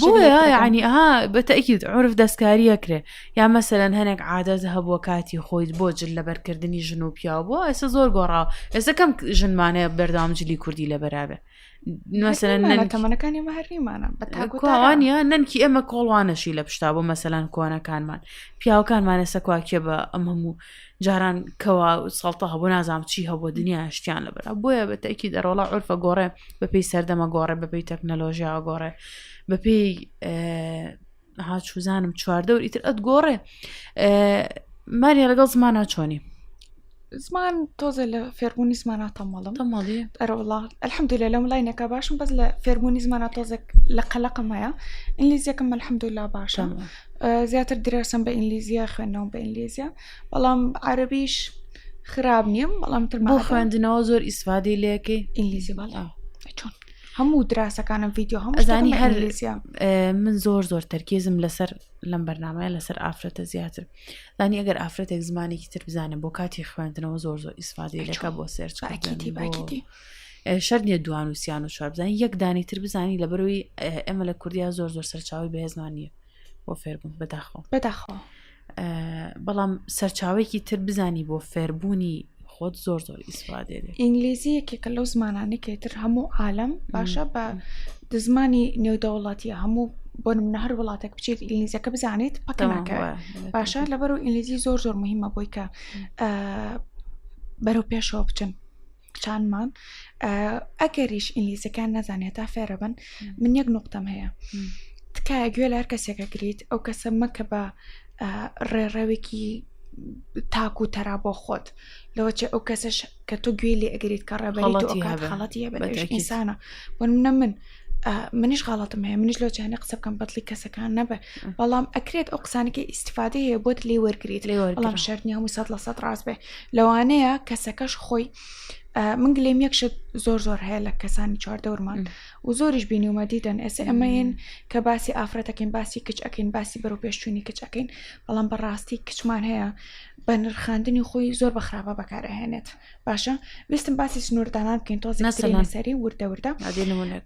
بۆیە یعنی ها بەتەکیت عرف دەستکاریە کرێ یا مەسەلەن هەنێک عادەت هەبووە کاتی خۆیت بۆ جل لەبەرکردنی ژن و پیاو بۆ ئێستا زۆر گۆڕاوە ئێستا کەم ژنمانەیە بەردەوام جلی کوردی لەبەرابێ مەسەلەن تەمەنەکانی ئێمە هەر نیمانە بە تاکوانە نەنکی ئێمە کۆڵوانەشی لە پشتا بۆ مەسەلەن کۆنەکانمان پیاوەکانمانە سەکواکیە بە ئەم هەموو جاران کەوا سەڵتە هەبوو نازانم چی هەبوو دنیا شتیان لەبەر بۆیە بە تاکی دەرۆڵە عرفە گۆڕێ بەپێی سەردەمە گۆڕێ بەپێی تەکنەلۆژیا گۆڕێ بەپێی ها چوزانم چواردەور ئیتر ئەت گۆڕێ ماریا لەگەڵ زمانە چۆنی زمان تۆزە لە فێربوونی زمانە تەمەڵم تەمەڵی ئەرەوەڵا الحمدلله لەم لای نەکە باشم بەس لە فێربوونی زمانە تۆزێک لە قەلەقم هەیە ئینگلیزیەکەم الحمدلله باشە زیاتر دراسم بە ئینگلیزیە خوێندنەوە بە ئینگلیزیە بەڵام عەربیش خراپ نیم بەڵام تر بۆ خوێندنەوە زۆر ئیسفادەی لەکەی ئینگلیزی بەڵام چۆن؟ هەموو دراسەکانم ڤیدیۆ هەموو ئەزانی شتەکەم بە هەر ئینگلیزیە من زۆر زۆر تەرکیزم لەسەر لەم بەرنمەیە لەسەر ئافرەتە زیاتر زانی ئەگەر ئافرەتێک زمانێکی تر بزانێت بۆ کاتی خوێندنەوە زۆر زۆر ئیسفادەی لەکە بۆ search باکیتی باکیتی شەر نییە دوان و سیان و چوار بزانانی یەک دانی تر بزانی لە بەرەوەی ئێمە لە کوردیا زۆر زۆر سەرچاوی بەهێزمان نییە بۆ فێربوون بەداخەوە بەداخەوە بەڵام سەرچاوێکی تر بزانی بۆ فێربوونی خۆت زۆر زۆر ئیسفادێ دێ ئینگلیزی یەکێکە لەو زمانانەی کە تر هەموو عالم باشە بە زمانی نێودەوڵەتیە هەموو بۆ نمونە هەر وڵاتێک بچیت ئینگلیزیەکە بزانیت پەکە ناکەوێت باشە لەبەر و ئینگلیزی زۆر زۆر مهمە بۆی کە بەرەو پێشەوە بچن کچانمان ئەگەریش ئینگلیزەکان نەزانێت تا فێرە بن من یەک نقطەم هەیە تکایە گوێ لە هەر کەسێکە گریت ئەو کەسە مەکە بە ڕێڕەوێکی تاک و تەرا بۆ خۆت لەوە چێ ئەو کەسەش کە تۆ گوێ لێ ئەگریت کە ڕێبەری تۆ ئەکات خەڵەتی هەبێت ئینسانە بۆ منە من منیش غەڵەتم هەیە منیش لەو چانە قسە بکەم بەدڵی کەسەکان نەبێ بەڵام ئەکرێت ئەو قسانەکە ئیسیفادە هەیە بۆت لێ وەرگریت لێ بەڵام شەرت نیە هەموو سەد لە سەد ڕاست بێ لەوانەیە کەسەکەش خۆی من گلیم یەک شت زۆر زۆر هەیە لە کەسانی چواردەورمان و زۆریش بینیومە دیدەن ئێستا ئەمەین کە باسی ئافرەتەکەین باسی کچ ئەەکەین باسی بەرەو پێشچوونی کچ ئەەکەین بەڵام بەڕاستی کچمان هەیە بە نرخاندنی خۆی زۆر بە خراپە بەکارئەهێنێت باشە ویستم باسی سنووردانان بکەین تۆزێک مەسەلەن. سەری وردە وردە ئەدی نمونەک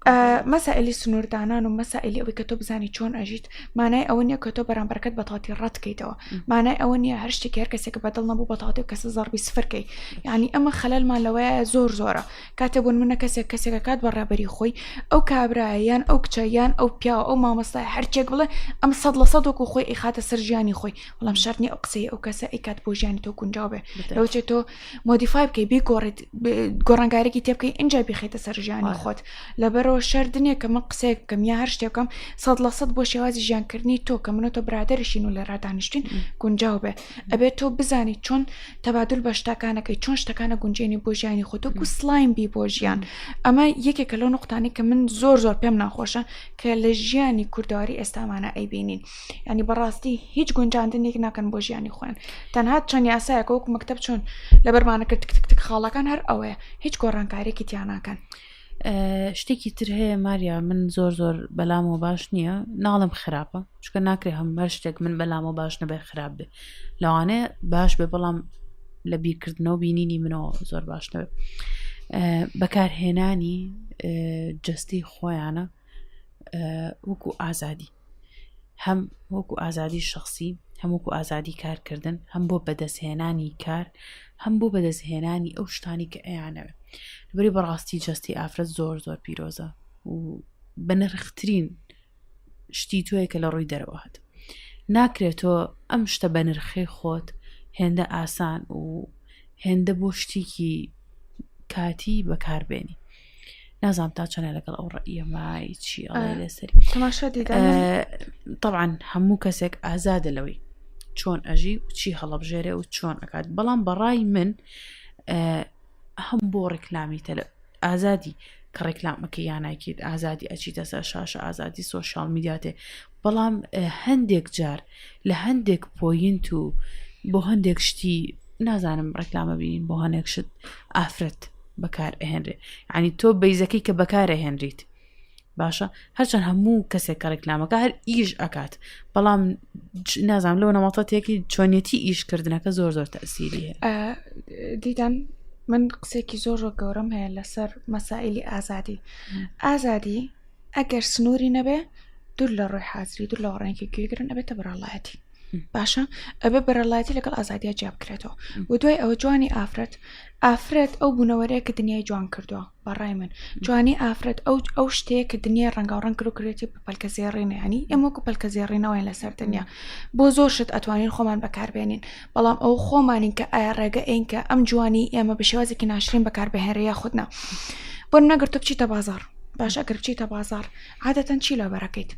مەسائلی سنووردانان و مەسائلی ئەوەی کە تۆ بزانی چۆن ئەژیت مانای ئەوە نییە کە تۆ بەرامبەرەکەت بەتاتی ڕەتکەیتەوە مانای ئەوە نییە هەر شتێکی هەر کەسێک بەدڵ نەبوو بەتاتی و کەسە زەڕبی سفرکەی یعنی ئەمە خەلەلمان لەوەیە زۆر زۆرە کاتێ بۆ نمونە کەسێک کەسێکە کات بە ڕابەری خۆی ئەو کابرایە یان ئەو کچە یان ئەو پیاوە ئەو مامۆستای هەرچێک بڵێ ئەم سەد لە سەد وەکو خۆی ئەیخاتە سەر ژیانی خۆی بەڵام شەرت نییە ئەو قسەی ئەو کەسە ئەیکات بۆ ژیانی تۆ گونجاو بێ لەوەچێ تۆ modify بکەی بیگۆڕیت گۆڕانکاریی تێ بکەی ئینجا بیخیتە سەر ژیانی خۆت لەبەرەوە شەرت نییە کە من قسەیەک بکەم یا هەر شتێک بکەم 100% بۆ شێوازی ژیانکردنی تۆ کە من و تۆ برادەرشین و لە ڕادانیشتین گونجاو بێ ئەبێت تۆ بزانی چۆن تەبادل بە شتەکانەکەی چۆن شتەکانە گونجێنی بۆ ژیانی خۆت وەکو سلایم بی بۆ ژیان ئەمە یەکێکە لەو نقطانەی کە من زۆر زۆر پێم ناخۆشە کە لە ژیانی کوردەواری ئێستامانە ئەیبینین ینی بەڕاستی هیچ گونجاندنێک ناکەن بۆ ژیانی خۆیان تەنها چەند یاسایەکە وەکو مەکتب چۆن لەبەرمانە کرد تک تک خاڵەکان هەر ئەوەیە هیچ گۆڕانکارێکی تیا ناکەن. شتێکی تر هەیە ماریا من زۆر زۆر بەلامەوە باش نییە ناڵم خراپە چکە ناکرێ هەم هەر شتێک من بەلامەوە باش نەبێ خراپ بێ لەوانەیە باش بێ بەڵام لە بیرکردنەوە بینینی منەوە زۆر باش نەبێ بەکارهێنانی جستی خۆیانە وەکو ئازادی هەم وەکو ئازادی شخصی هەم وەکو ئازادی کارکردن هەم بۆ بەدەستهێنانی کار هەم بۆ بەدەستهێنانی ئەو شتانی کە ئەیانەوێ بری بەڕاستی جستی ئافرەت زۆر زۆر پیرۆزە و بەنرخترین شتی تۆیە کە لە ڕووی دەرەوە هات ناکرێت تۆ ئەم شتە بە نرخەی خۆت هێندە ئاسان و هێندە بۆ شتێکی کاتی بەکاربێنی نازانم تا چەنە لەگەڵ ئەو ڕەئیەمای چی ئەڵێ لەسەری تەماشا دیدە طبعا هەموو کەسێک ئازادە لەوەی چۆن ئەژی و چی هەڵەبژێرێ و چۆن ئەکات بەڵام بەڕای من هەم بۆ ڕێکلامی تەلە ئازادی کە ڕێکلامەکە یانایکیت ئازادی ئەچیتە سەر شاشە ئازادی سۆشیال میدیاتێ بەڵام هەندێک جار لە هەندێک point و بۆ هەندێک شتی نازانم ڕێکلامە بینین بۆ هەندێک شت ئافرەت بەکار ئەهێنرێ ینی تۆ بەیزەکەی کە بەکارە هێنریت باشە هەرچەند هەموو کەسێک کە ڕێکلامەکە هەر ئیش ئەکات بەڵام نازانم لەو نەمەڵتە تێکی چۆنیەتی ئیشکردنەکە زۆر زۆر تەسیری هەیە دیدان من قسێکی زۆر زۆر گەورەم هەیە لەسەر مەسائلی ئازادی ئازادی ئەگەر سنووری نەبێ دوور لە ڕۆی حازری دوور لە وەڕێنکی گوێگرن ئەبێتە بەرەڵایەتی باشە ئەبێ بەرەڵایەتی لەگەڵ ئازادیا جیا بکرێتەوە و دوای ئەوە جوانی ئافرەت ئافرەت ئەو بوونەوەرەیە کە دنیای جوان کردووە بەڕای من جوانی ئافرەت ئەو ئەو شتەیە کە دنیای ڕەنگاو ڕەنگ کرد و کردێتی بە پەلکە زێڕینە ینی ئێمە وەکو پەلکە زێڕینەوەین لەسەر دنیا بۆ زۆر شت ئەتوانین خۆمان بەکاربێنین بەڵام ئەو خۆمانین کە ئایا ڕێگە ئەین کە ئەم جوانی ئێمە بە شێوازێکی ناشرین بەکاربهێنرێ یاخود نا بۆ نەگەر تۆ بچیتە بازاڕ باشە ئەگەر بچیتە بازاڕ عادەتەن چی لەبەرەکەیت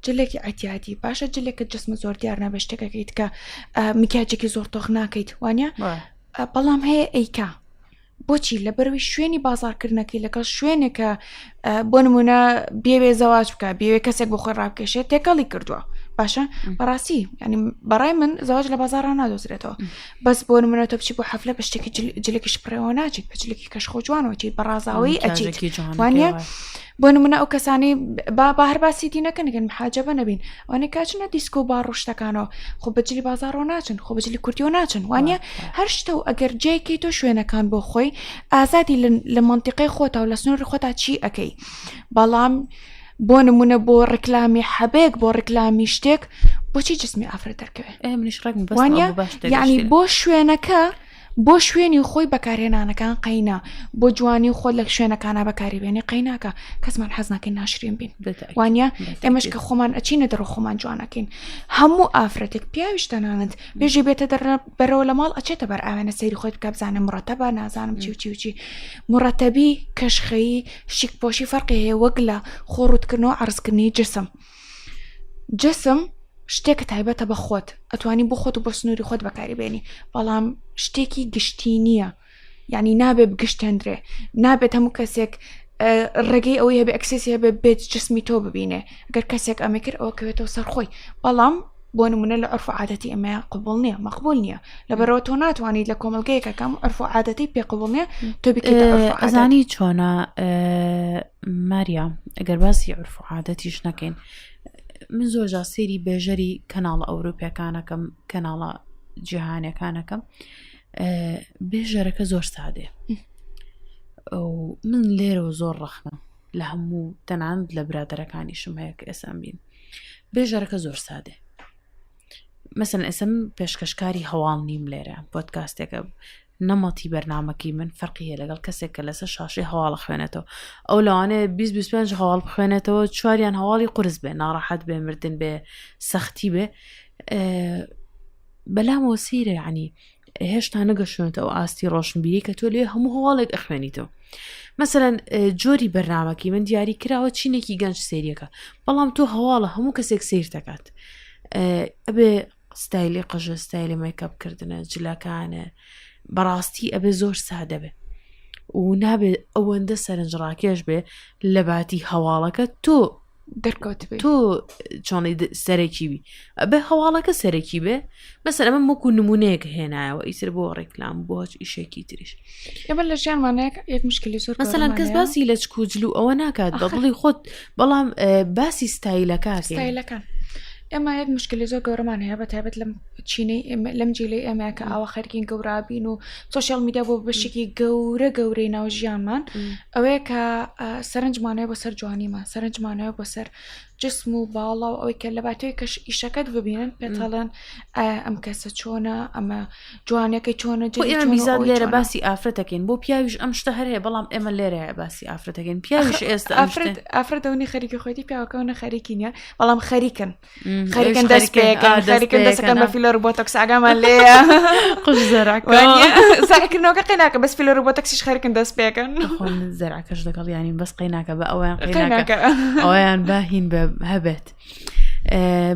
جلێکی ئەتیادی باشە جلێکە جسمە زۆر دیار نابێ شتێکەکەیت کە میکاجێکی زۆر تۆخ ناکەیت وانە بەڵام هەیە ئەیکا بۆچی لەبەرەوەی شوێنی بازارکردنەکەی لەگەڵ شوێنێکە بۆ نمونە بێوێ زەواج بکە بێوێ کەسێک بۆ خۆی ڕابکێشێت تێکەڵی کردووە. باشە بەڕاستی ینی بەڕای من زەواج لە بازارا نادۆزرێتەوە بەس بۆ نمونە تۆ بچی بۆ حەفلە بە شتێکی جلێکی شپڕەوە ناچیت بە جلێکی کەش خۆ جوانەوە چیت بە ڕازاوەی ئەچیت وانە بۆ نمونە ئەو کەسانی با با هەر باسی دینەکەن گەن محاجەبە نەبین ئەوانەی کاچنە دیسکۆ با ڕشتەکانەوە خۆ بە جلی بازاڕۆ ناچن خۆ بەجلی کوردیەوە ناچن وانە هەر شتە و ئەگەر جێکی تۆ شوێنەکان بۆ خۆی ئازادی لە منتیقی خۆتا و لە سنووری خۆتا چی ئەەکەی بەڵام بۆ نمونە بۆ ڕیکلامی حەبێک بۆ ڕیکلامی شتێک بۆچی جسمی ئافرەت دەرکەوێت منیش ڕێک وانە یعنی بۆ شوێنەکە بۆ شوێنی خۆی بەکارهێنانەکان قەینا بۆ جوانی خۆت لە شوێنەکانە بەکاری بێنی قەیناکە کەسمان حەز ناکەین ناشرین بین وانە ئێمەش کە خۆمان ئەچینە دەرەوە خۆمان جوانەکەین هەموو ئافرەتێک پیاویش تەنانەت بێژی بێتە دەرە بەرەوە لە ماڵ ئەچێتە بەر ئاوێنە سەیری خۆی بکە بزانە مڕەتەبە نازانم چی و چی و چی مڕەتەبی کەشخەیی شیک پۆشی فەرقی هەیە وەک لە خۆ ڕوتکردنەوە عەرزکردنی جسم جسم شتێکە تایبەتە بە خۆت ئەتوانی بۆ خۆت و بۆ سنووری خۆت بەکاری بێنی بەڵام شتێکی گشتی نییە یعنی نابێ بگشتێندرێ نابێت هەموو کەسێک ڕێگەی ئەوەی هەبێ access ی هەبێ بێت جسمی تۆ ببینێ گەر کەسێک ئەمە کرد ئەوە کەوێتەوە سەر خۆی بەڵام بۆ نمونە لە عرف و عادەتی ئەمە قبول نییە مەقبول نییە لەبەرەوە تۆ ناتوانیت لە کۆمەلگەیەکەکەم عرف و عادەتی پێ قبول نییە تۆ بکەیتە عرف و عادەت. ئەزانی چۆنە ماریا ئەگەر باسی عرف و عادەتیش نەکەین من زۆر جا سەیری بێژەری کەناڵە ئەوروپیەکانەکەم کەناڵە جیهانەکانەکەم بێژەرەکە زۆر سادێ من لێرەوە زۆر ڕەخنم لە هەموو تەنانەت لە برادەرەکانیشم هەیە کە ئێسان بین بێژەرەکە زۆر سادێ مەسن ئێستا من پێشکەشکاری هەواڵ نیم لێرە پۆتکاستێکە نەمەتی بەرنمەکەی من فەرقی هەیە لەگەڵ کەسێک کە لەسەر شاشەی هەواڵە خوێنێتەوە ئەو لەوانەیە 25 هەواڵ بخوێنێتەوە چواریان هەواڵی قرس بێ ناڕەحەت بێ مردن بێ سەختی بێ بەلامەوە سەیرە یعنی هێشتا نەگەشتونەتە ئەو ئاستی ڕۆشنبیری کە تۆ لێ هەموو هەواڵێک ئەخوێنیتەوە مەسەەن جۆری بەرنمەکەی من دیاری کراوە چینێکی گەنج سریەکە بەڵام تۆ هەواڵە هەموو کەسێک سیر دەکات ئەبێ ستایلی قژە ستایلی میکەپ کردنە جلەکانە بەڕاستی ئەبێ زۆر سادە بێ و نابێت ئەوەندە سەرنجڕاکێش بێ لە باتی هەواڵەکە تۆ دەرکەوتبێ تۆ چۆنی سەرەکی بی ئەبێ هەواڵەکە سەرەکی بێ مەسەر ئەمە وەکو نمونەیەک هێنایەوە ئیتر بۆ ڕێکلام بۆ هەچ ئیشێکی تریش ئێمە لە ژیانمان یەک مشکلی زۆر مەسەلەن کەس باسی لە چک و جل و ئەوە ناکات بە دڵی خۆت بەڵام باسی ستایلەکە ستایلەکان ئێمە یەک مشکلی زۆر گەورەمان هەیە بە تایبەت لەم چینەی لەم جیلەی ئێمە کە ئاوا خەرکین گەورابین و سۆشیال میدیا بۆ بەشێکی گەورە گەورەی ناو ژیانمان ئەوەیە کە سەرنجمانەیە بۆ سەر جوانیمان سەرنجمانەیە بۆ سەر جسم و باڵا و ئەوەی کە لە باتەوەی کەش ئیشەکەت ببینن پێتەڵێن ئایا ئەم کەسە چۆنە ئەمە جوانەکەی چۆنە ئێمە بیزاد لێرە باسی ئافرەتەکەین بۆ پیاویش ئەم شتە هەرەیە بەڵام ئێمە لێرە باسی ئافرەتەکەین پیاویش ئێستا ئافرەت ئافرەتەوەنی خەریکی خۆیتی پیاوەکەونە خەریکی نیە بەڵام خەریکن خەریکن دەست پێکەن خەریکن دەستەکەن بە فیلەر و بۆتۆکس ئاگامان لێیە قژ زەرعکردنەوەکە قەیناکە بەس فیلەر و بۆتۆکسیش خەریکن دەست پێکەن زەرعەکەش لەگەڵ یانی بەس قەیناکە بە ئەویان قەیناکە ئەویان باهین بە هەبێت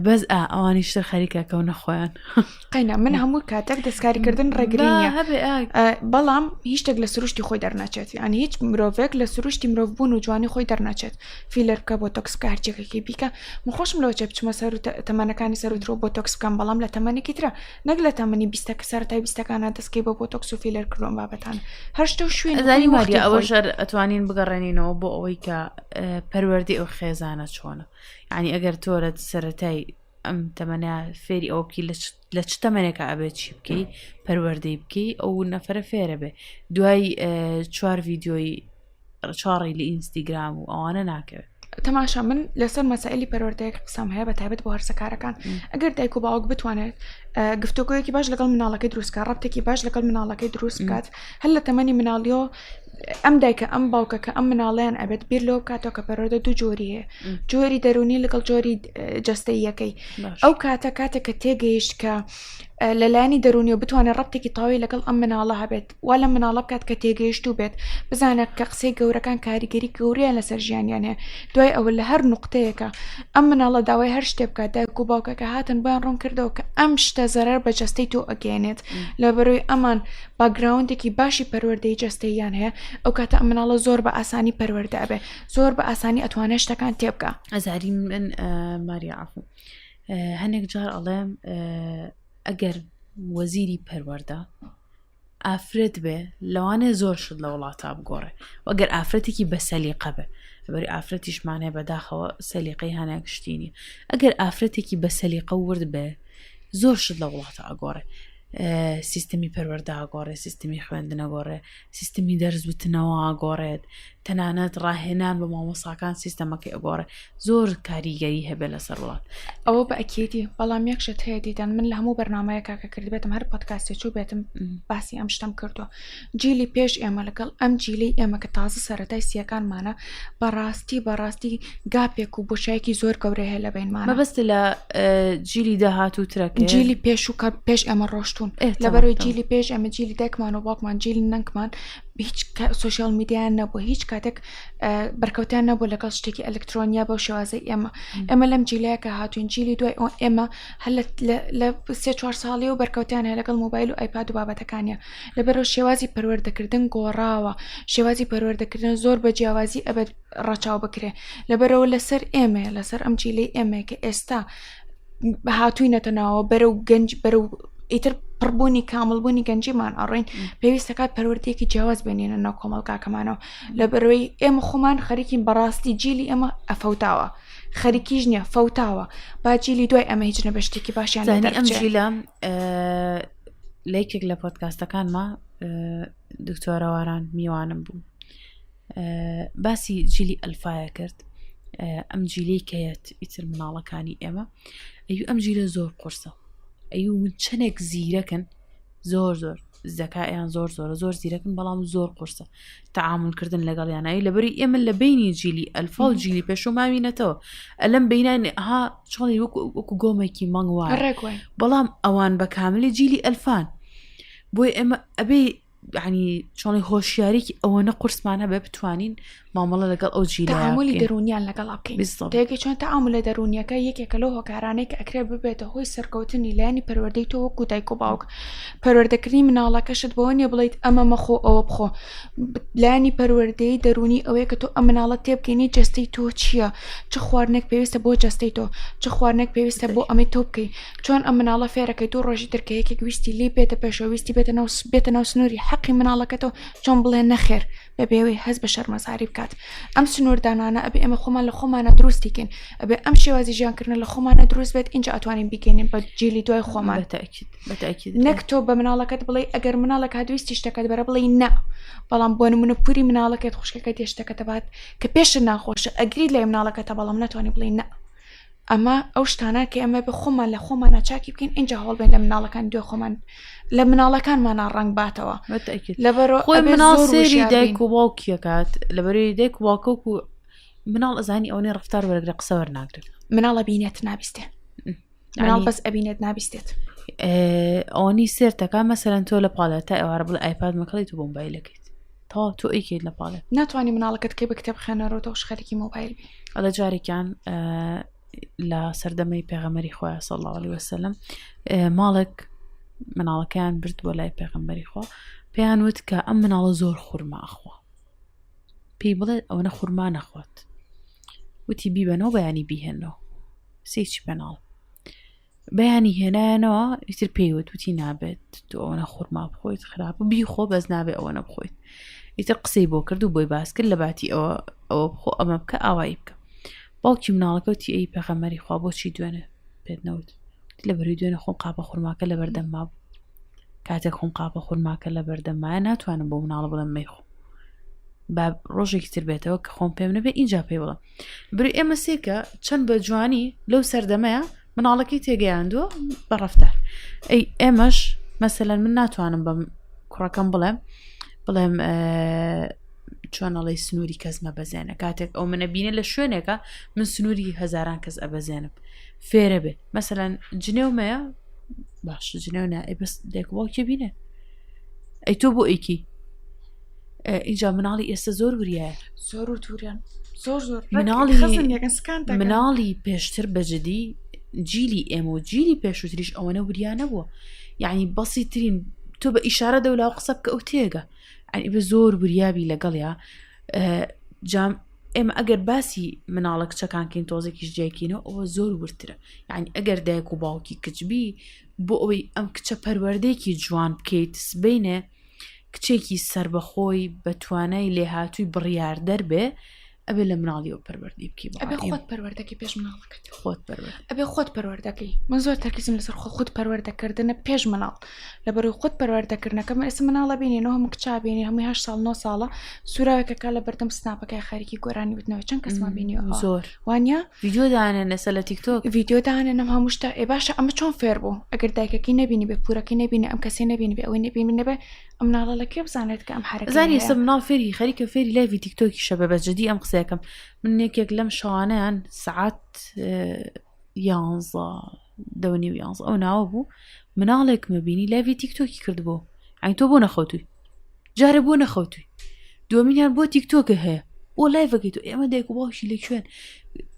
بەس ئەوانیش تر خەریکە کەونە خۆیان قەینا من هەموو کاتێک دەستکاریکردن ڕێگری نیە بەڵام هیچ شتێک لە سروشتی خۆی دەرناچێت یعنی هیچ مرۆڤێک لە سروشتی مرۆڤ بوون و جوانی خۆی دەرناچێت فیلەر بکە بۆ تۆکس بکە هەرچێکەکەی بیکە من خۆشم لەوە چێ بچمە سەر تەمەنەکانی سەروترۆ بۆ تۆکس بکەم بەڵام لە تەمەنێکی ترە نەک لە تەمەنی بیستەکە سەرەتای بیستەکانە دەستکەی بۆ بۆتۆکس و فیلەر کردن بابەتان هەر شتە و شوێن ئەزانی ماریا ئەوەش ئەتوانین بگەڕێنینەوە بۆ ئەوەی کە پەروەردەی ئەو خێزانە چۆنە یعنی ئەگەر تۆ لە سەرەتای ئەم تەمەنە فێری ئەوە بکەی لە چ تەمەنێکە ئەبێت چی بکەی پەروەردەی بکەی ئەو نەفرە فێرە بێ دوای چوار ڤیددیۆی چاڕی لە ئینستیگرام و ئەوانە ناکەوێت تەماشا من لەسەر مەسائلی پەروەردەیەک قسەم هەیە بە تایبەت بۆ هەرزەکارەکان ئەگەر دایک و باوک بتوانێت گفتوگۆیەکی باش لەگەڵ مناڵەکەی دروستکە ڕەبتێکی باش لەگەڵ مناڵەکەی دروست بکات هەر لە تەمەنی مناڵیەوە ئەم دایکە ئەم باوکە کە ئەم مناڵیان ئەبێت بیر لەوە بکاتەوە کە پەروەردە دوو جۆری هەیە جۆری دەرونی لەگەڵ جۆری جەستەیەکەی ئەو کاتە کاتێک کە تێگەیشت کە لەلایەنی دەرونی و بتوانێت ڕەبتێکی تەواوی لەگەڵ ئەم مناڵە هەبێت وا لە مناڵە بکات کە تێگەیشتوو بێت بزانێت کە قسەی گەورەکان کاریگەری گەورەیان لەسەر ژیانیان هەیە دوای ئەوە لە هەر نقطەیەکە ئەم مناڵە داوای هەر شتێ بکات دایک و باوکەکە هاتن بۆیان ڕوون کردەوە کە ئەم شتە زەرەر بە جەستەی تۆ ئەگەیەنێت لەبەرەوەی ئەمان باکگراوندێکی باشی پەروەردەی جەستەییان هەیە ئەو کاتە ئەم مناڵە زۆر بە ئاسانی پەروەردە ئەبێ زۆر بە ئاسانی ئەتوانێت شتەکان تێبگا ئەزاری من ماریا عفو. هەنێک جار ئەڵێم ئەگەر وەزیری پەروەەردە ئافرەت بێ لەوانەیە زۆر شت لە وڵاتا بگۆڕێ وەگەر ئافرەتێکی بە سەلیقە بێ لەبەری ئافرەتیشمان هەیە بەداخەوە سەلیقەی هەنێک شتی نیە ئەگەر ئافرەتێکی بە سەلیقە ورد بێ زۆر شت لە وڵاتە ئەگۆڕێ سیستمی پەروەردە ئەگۆڕێ سیستمی خوێندن ئەگۆڕێ سیستمی دەرز وتنەوە ئەگۆڕێت تەنانەت ڕاهێنان بە مامۆساکان سیستەمەکەی ئەگۆڕێ زۆر کاریگەری هەبێ لەسەر وڵات. ئەوە بە ئەکیدی بەڵام یەک شت هەیە دیدان من لە هەموو بەرنمەیەکا کە کردبێتم هەر پۆدکاستێ چوو بێتم باسی ئەم شتەم کردووە جیلی پێش ئێمە لەگەڵ ئەم جیلی ئێمە کە تازە سەرەتای سیەکانمانە بەڕاستی بەڕاستی gap ێک و بۆشایەکی زۆر گەورە هەیە لە بینمان مەبەست لە جیلی داهاتوو ترەکە جیلی پێش و کە پێش ئێمە ڕۆشتون لەبەرەوەی جیلی پێش ئێمە جیلی دایکمان و باوکمان جیلی نەنکمان هیچ social media یان نەبوو هیچ کاتێک بەرکەوتیان نەبوو لەگەڵ شتێکی ئەلکترۆنیا بەو شێوازەی ئێمە ئێمە لەم جیلەیە کە هاتوین جیلی دوای ئەو ئێمە هەر لە سێ چوار ساڵی و بەرکەوتیان هەیە لەگەڵ مۆبایل و ئایپاد و بابەتەکانیان لەبەرەوە شێوازی پەروەردەکردن گۆڕاوە شێوازی پەروەردەکردن زۆر بە جیاوازی ئەبێت ڕەچاو بکرێ لەبەرەوە لەسەر ئێمەیە لەسەر ئەم جیلەی ئێمەیە کە ئێستا هاتوینەتە ناوە بەرەو گەنج بەرەو ئیتر پڕبوونی کامڵبوونی گەنجیمان ئەڕۆین پێویستەکات پەروەردەیەکی جیاواز بێنینە ناو کۆمەڵگاکەمانەوە لەبەرەوەی ئێمە خۆمان خەریکین بەڕاستی جیلی ئێمە ئەفەوتاوە خەریکیش نییە فەوتاوە با جیلی دوای ئەمە هیچ نەبێ شتێکی باشیان لێ زانی ئەم دەربچێ. جیلە لە یەکێک لە پۆدکاستەکانما دکتۆرە واران میوانم بوو باسی جیلی ئەلفایە کرد ئەم جیلەی کەیەت ئیتر مناڵەکانی ئێمە ئەی ئەم جیلە زۆر قورسە ئەی من چەندێک زیرەکن زۆر زۆر زەکایان زۆر زۆرە زۆر زیرەکن بەڵام زۆر قورسە تعاملکردن لەگەڵ یانایی لەبەری ئێمە لە بینی جیلی ئەلفا و جیلی پێشوو ماوینەتەوە ئەلم بینانی ها چۆنی وەکو گۆمێکی مەنگ وایە بەڵام ئەوان بە کاملی جیلی ئەلفان بۆی ئێمە ئەبێ ینی چۆنی هۆشیاریکی ئەوەنە قورسمان هەبێ بتوانین مامەڵە لەگەڵ ئەو جیلە تعاملی دەروونیان لەگەڵ بکەین تێگەی چۆن تعاملە دەروونیەکە یەکێکە لەو هۆکارانەی کە ئەکرێ ببێتە هۆی سەرکەوتنی لایەنی پەروەردەی تۆ وەکو دایک و باوک پەروەردەکردنی مناڵەکەشت بەوە نییە بڵیت ئەمە مەخۆ ئەوە بخۆ لایەنی پەروەردەی دەروونی ئەوەیە کە تۆ ئەم مناڵە تێبگەینی جەستەی تۆ چییە چ خواردنێک پێویستە بۆ جەستەی تۆ چ خواردنێک پێویستە بۆ ئەمەی تۆ بکەی چۆن ئەم مناڵە فێرەکەی دوو ڕۆژی تر کە یەکێک ویستی لێی بێتە پێشەوە ویستی بێتە ناو بێتە ناو سنووری حەقی مناڵەکەتەوە چۆن بڵێ نەخێر بەبێ ئەوەی هەست بە شەرمەزاری بکات ئەم سنووردانانە ئەبێ ئێمە خۆمان لە خۆمانە دروستی کەین ئەبێ ئەم شێوازی ژیانکردنە لە خۆمانە دروست بێت اینجا ئەتوانین بیگەینین بە جیلی دوای خۆمان بەتەئکید بەتەئکید نەک تۆ بە مناڵەکەت بڵێ ئەگەر مناڵەکە هات ویستی شتەکەت بەرە بڵێ نا بەڵام بۆ نمونە پوری مناڵەکەت خوشکەکەت یە شتەکەتە بات کە پێشت ناخۆشە ئەگریت لای مناڵەکەتە بەڵام ناتوانانی بڵێ نا ئەمە ئەو شتانە کە ئێمە بە خۆمان لە خۆمانە چاکی بکەین اینجا هەوڵ بێن لە مناڵەکان دوێ خۆمان لە مناڵەکانمانە ڕەنگ باتەوە لەبەرەوە خۆی مناڵ سێری دایک و باوکیەکات لەبەری دایک و باوکۆک و مناڵ ئەزانی ئەوەی ڕفتار وەرەگرە قسە وەرناگرێت مناڵە بینێت نابیستێ مناڵ بەس ئەبینێت نابیستێت ئەوەنی سێرتەکە مەسەرەن تۆ لە پاڵێت تا ئێوارە بڵێ ئایپاد مەکەڵی تو بۆمبایلەکەیت تەواو تۆ ئەیکەیت لە پاڵێ ناتوانانی مناڵەکەت کەی بە کتێب خوێنەرەوە تۆش خەریکی مۆبایل بی ئەڵێ جارێکیان لە سەردەمەی پێغەمەری خۆیان صلی الله علیه وسلم ماڵێک مناڵەکەیان برد بۆ لای پێغەمبەری خۆ پێیان وت کە ئەم مناڵە زۆر خورما ئەخوا پێی بڵێ ئەوەنە خورما نەخوات وتی بیبەنەوە بەیانی بیهێنەوە سێچی پێناڵ بەیانی هێنایانەوە ئیتر پێی وت وتی نابێت تۆ ئەوەنە خورما بخۆیت خراپ بیخۆ بەس نابێ ئەوەنە بخۆیت ئیتر قسەی بۆ کرد و بۆی باس کرد لە باتی ئەوە ئەوە بخۆ ئەمە بکە ئاوایی بکە باوکی مناڵەکە وتی ئەی پێغەمبەری خوا بۆچی دوێنێ پێت نەوت لە بەروی دوێنێ خۆم قاپە خورماکە لە بەردەم مابوو کاتێک خۆم قاپە خورماکە لە بەردەمایە ناتوانم بۆ مناڵە بڵێم مەیخۆ با ڕۆژێکی تر بێتەوە کە خۆم پێم نەبێ ئینجا پێی بڵم بری ئێمە سێکە چەند بە جوانی لەو سەردەمەیە مناڵەکەی تێگەیاندووە بە ڕفتار ئەی ئێمەش مەسەلەن من ناتوانم بەم کوڕەکەم بڵێم بڵێم چۆنەڵی سنووری کەس مەبەزێنە کاتێک ئەو منە بینە لە شوێنێکە من سنووری هەزاران کەس ئەبەزێنم فێرە بێ مەسەەن جنێومەیە باش جنێو نا ئەی بەس دایک باوکێ بینێ ئەی تۆ بۆ ئەیکی ئینجا مناڵی ئێستا زۆر وریایە زۆر و توریان زۆر زۆر مناڵی مناڵی پێشتر بەجددی جیلی ئێمە و جیلی پێشووتریش ئەوەنە وریا نەبووە یعنی بەسیترین تۆ بە ئیشارە دەولا و قسە بکە ئەو تێگە ئەنی بە زۆر وریابی لەگەڵیا جام ئێمە ئەگەر باسی مناڵە کچەکان کەین تۆزێکیش جیاکەینەوە ئەوە زۆر وردترە یعنی ئەگەر دایک و باوکی کچ بی بۆ ئەوەی ئەم کچە پەروەردەیەکی جوان بکەیت سبینێ کچێکی سربەخۆی بە توانای لێهاتووی بڕیاردەر بێ ئەبێ لە مناڵیەوە پەروەردەی بکەی ئەبێ خۆت پەروەردەکەی پێش مناڵەکەت خۆت پەروەردە ئەبێ خۆت پەروەردەکەی من زۆر تەرکیزم لەسەر خۆ خود پەروەردەکردنە پێش مناڵ لەبەرو خود پەروەردەکردنەکە من ئێستا مناڵە بینی نۆ هەموو کچا بینی هەمووی هەشت ساڵ نۆ ساڵە سوراوێکەکە لە بەردەم سناپەکەی خەریکی گۆرانی وتنەوە چەند کەسمان بینیوە زۆر وانە ڤیدیۆ دانێن ئێستا لە تیکتۆک ڤیدیۆ دانێنم هەموو شتە ئێ باشە ئەمە چۆن فێر بوو ئەگەر دایکەکەی نەبینی بێ پورەکەی نەبینی ئەم کەسی نەبینی بێ ئەوەی نەبینی نەبێ ئەم مناڵە لە کوێ بزانێت کە ئەم حەرەکەی زانی هەیە؟ ئێستا مناڵ فێری خەریکە فێری لایڤی تیکتۆکی شەبە بە جدی ئەم قسەیەکەم من یەکێک لەم شەوانەیان سعات یانزە دەونی و یانزە ئەو ناوە بوو مناڵێکمە بینی لایڤی تیکتۆکی کردبوو ئەین تۆ بۆ نەخەوتوی جارێ بۆ نەخەوتوی دووەمینیان بۆ تیکتۆکە هەیە بۆ لایڤەکەی تۆ ئێمە دایک و باوکی لە کوێن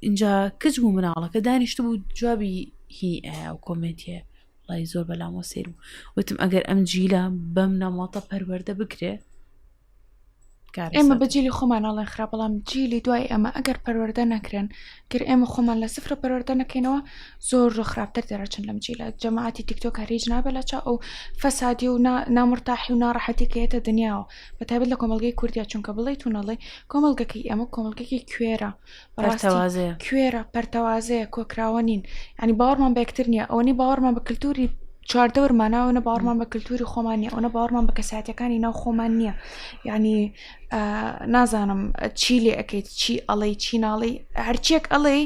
اینجا کچ بوو مناڵەکە دانیشت بوو جوابی هی ئایا و کۆمێنتیە وڵی زۆر بەلامەوە سیر بوو وتم ئەگەر ئەم جیلە بەم نەمەڵتە پەروەردە بکرێ ئێمە بە جیلی خۆمان ئەڵێن خراپ بەڵام جیلی دوای ئەمە ئەگەر پەروەردە نەکرێن گەر ئێمە خۆمان لە سفرە پەروەردە نەکەینەوە زۆر زۆر خراپتر دەرەچن لەم جیلە جەماعەتی تیکتۆک هەر هیچ نابێت لە چاو ئەو فەسادی و نامرتاحی و ناڕەحەتی کە یەتە دنیاوە بە تایبەت لە کۆمەڵگەی کوردیا چونکە بڵێیت و نەڵێی کۆمەڵگەکەی ئێمە کۆمەڵگەکی کوێرە پەرتەوازەیە کوێرە پەرتەوازەیە کۆکراوە نین ینی باوەڕمان بە یەکتر نییە ئەوەنی باوەڕمان بە کللتوری چواردەورمانە ئەوەنە باوەڕمان بە کللتوری خۆمان نیە ئەوەنە باوەڕمان بە کەساتەکانی ناو خۆمان نییە یعنی نازانم چی لێ ئەەکەیت چی ئەڵەی چی ناڵی هەرچێک ئەڵێ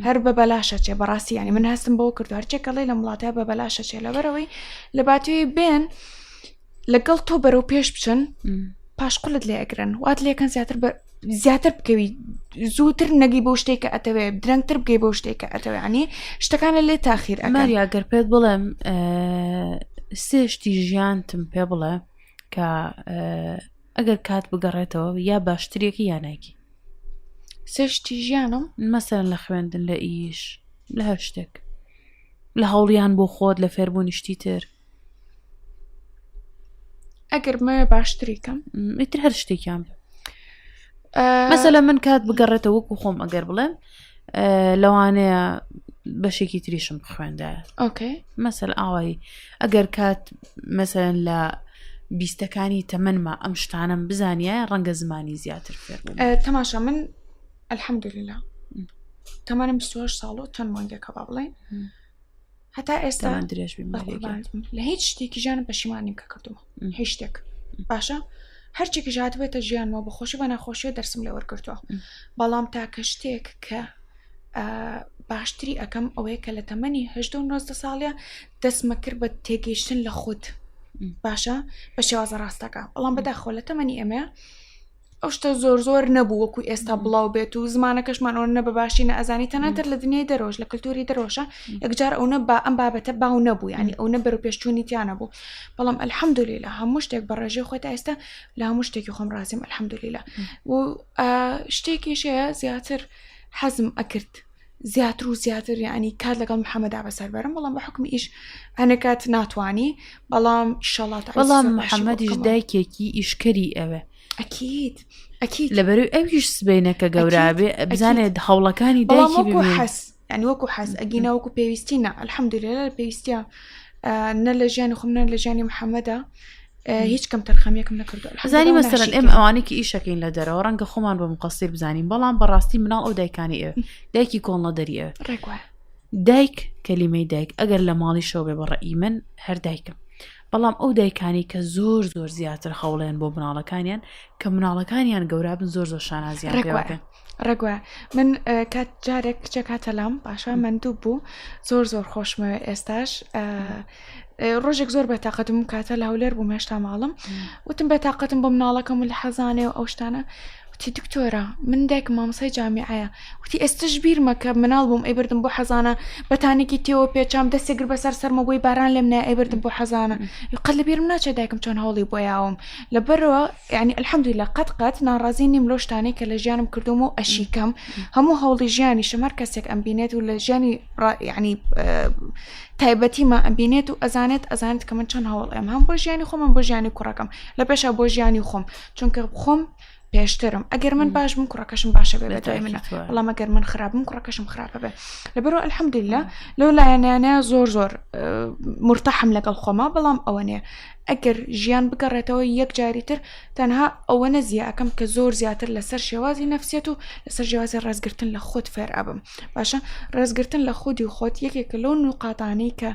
هەر بە بەلاشە چێ بەڕاستی ینی من هەستم بۆ کردو هەرچێک ئەڵێ لە وڵاتە بە بەلاشە چێ لەبەرەوەی لە باتوی بێن لەگەڵ تۆ بەرەو پێش بچن پاشقولت لێ ئەگرن وات لێکەن زیاتر بە زیاتر بکەوی زووتر نەگی بۆ شتێک کە ئەتەوێ درەنگتر بگەی بۆ شتێک کە ئەتەوێ ینی شتەکانە لێ تاخیر ئەکەن. ماریا گەر پێت بڵێم سێشتی ژیانتم پێ بڵێ کە ئەگەر کات بگەڕێتەوە یا باشترێکی یا نایکی سێشتی ژیانم مەسەرەن لە خوێندن لە ئیش لە هەر شتێک لە هەوڵیان بۆ خۆت لە فێربوونی شتی تر ئەگەر بمەوێ باشتری کەم ئیتر هەر شتێکیان بێ مەسەلە من کات بگەڕێتەوە وەکو خۆم ئەگەر بڵێم لەوانەیە بەشێکی تریشم بخوێندە ئۆکەی مەسەل ئاوایی ئەگەر کات مەسەن لە بیستەکانی تەمەنما ئەم شتانم بزانە ڕەنگە زمانی زیاتر فێر بوو تەماشا من الحەمدلله تەمەنم 28 ساڵ و چەند مانگێکە با بڵێن هەتا ئێستا درێژ لە هیچ شتێکی ژیانم پەشیمان نیم کە کردومە هیچ شتێک باشە هەرچێکی ژات بێتە ژیانمەوە بەخۆشی بە ناخۆشیە دەرسم لێ وەرگرتووە بەڵام تاکە شتێک کە باشتری ئەەکەم ئەوەیە کە لە تەمەنی هەدە و 19 ساڵە دەستمە کرد بە تێگەیشتن لە خود باشە بە شێوازە ڕاستەکە بەڵام بەداخۆ لە تەمەنی ئێمە ئەو شتە زۆر زۆر نەبوو وەکو ئێستا بڵاو بێت و زمانەکەشمان ئەوە نە بە باشی نەئەزانی تەنانەت لە دنیای دەرۆژ لە کللتوری دەرۆژە یەکجار ئەو نە با ئەم بابەتە باو نەبوو ینی ئەو نە بەرەو پێشچوونی تیانە بوو بەڵام الحەمدللە هەموو شتێک بە ڕێژەی خۆی تا ئێستا لە هەموو شتێکی خۆم ڕازیم الحەمدللە و شتێکیش هەیە زیاتر حەزم ئەکرد زیاتر و زیاتر یعنی کات لەگەڵ محەممەدا بەسەر بەرم بەڵام بە حکمی ئیش هەنێکات ناتوانی بەڵام ئیشەڵات بەڵام محەممەدیش دایکێکی ئیشکەری ئەوێ ئەکید ئەکید لەبەروی ئەویش سبینەکە گەورابێ بزانێت هەوڵەکانی دایکی وەکو حەز یعنی وەکو حەز ئەگینە وەکو پێویستی نا الحەمدللە لە پێویستە نە لە ژیانی خۆم نە لە ژیانی محەممەدا هیچ کەم تەرخەمیەکم نەکردو زانی مەسەرەن ئێمە ئەوانێکی ئیشەکەین لە دەرەوە ڕەنگە خۆمان بە مقەسیر بزانین بەڵام بەڕاستی مناڵ ئەو دایکانی ئێ دایکی کۆڵنە دەری ئێ دایک کەلیمەی دایک ئەگەر لە ماڵی شەو بێ بەڕئی من هەر دایکم بەڵام ئەو دایکانی کە زۆر زۆر زیاتر هەوڵێن بۆ مناڵەکانیان کە مناڵەکانیان گەورابن زۆر زۆر شانازیان ڕێکوایە ڕێگوایە من کات جارێک کچێک هاتە لام باشە مەندوو بوو زۆر زۆر خۆشمەوێ ئێستاش ڕۆژێک زۆر بەتاقەتم کاتە لە هەولێر بووم هێشتا ماڵم وتم بەتاقەتم بۆ مناڵەکەم و لە حەزانێ و ئەو شتانە وتی دکتۆرە من دایکم مامۆسای جامیعەیە وتی ئێستش بیرمە کە مناڵ بووم ئەیبردم بۆ حەزانە بەتانێکی تێوە پێچام دەستێک گر بەسەر سەرمە بۆی باران لێم نایە ئەیبردم بۆ حەزانە قەت لە بیرم ناچێت دایکم چۆن هەوڵی بۆ یاوم لەبەرەوە یعنی الحمدلله قەت قەت ناڕازی نیم لەو شتانەی کە لە ژیانم کردوم و ئەشیکەم هەموو هەوڵی ژیانیشم هەر کەسێک ئەمبینێت و لە ژیانی یعنی تایبەتیمە ئەمبینێت و ئەزانێت ئەزانێت کە من چەند هەوڵ ئەم هەم بۆ ژیانی خۆمم بۆ ژیانی کوڕەکەم لە پێشا بۆ ژیانی خۆم چونکە خۆم. پێشترم ئەگەر من باش بم کوڕەکەشم باشە بێ بەدوای منە بەڵام ئەگەر من خراپم کوڕەکەشم خراپە بێ لەبەرەوە الحەمدلله لەو لایەنانە زۆر زۆر مرتاحم لەگەڵ خۆما بەڵام ئەوە نییە ئەگەر ژیان بگەڕێتەوە یەک جاری تر تەنها ئەوە نەزیە ئەەکەم کە زۆر زیاتر لەسەر شێوازی نەفسیەت و لەسەر شێوازی ڕێزگرتن لە خۆت فێر ئەبم باشە ڕێزگرتن لە خودی خۆت یەکێکە لەو نوقاتانەی کە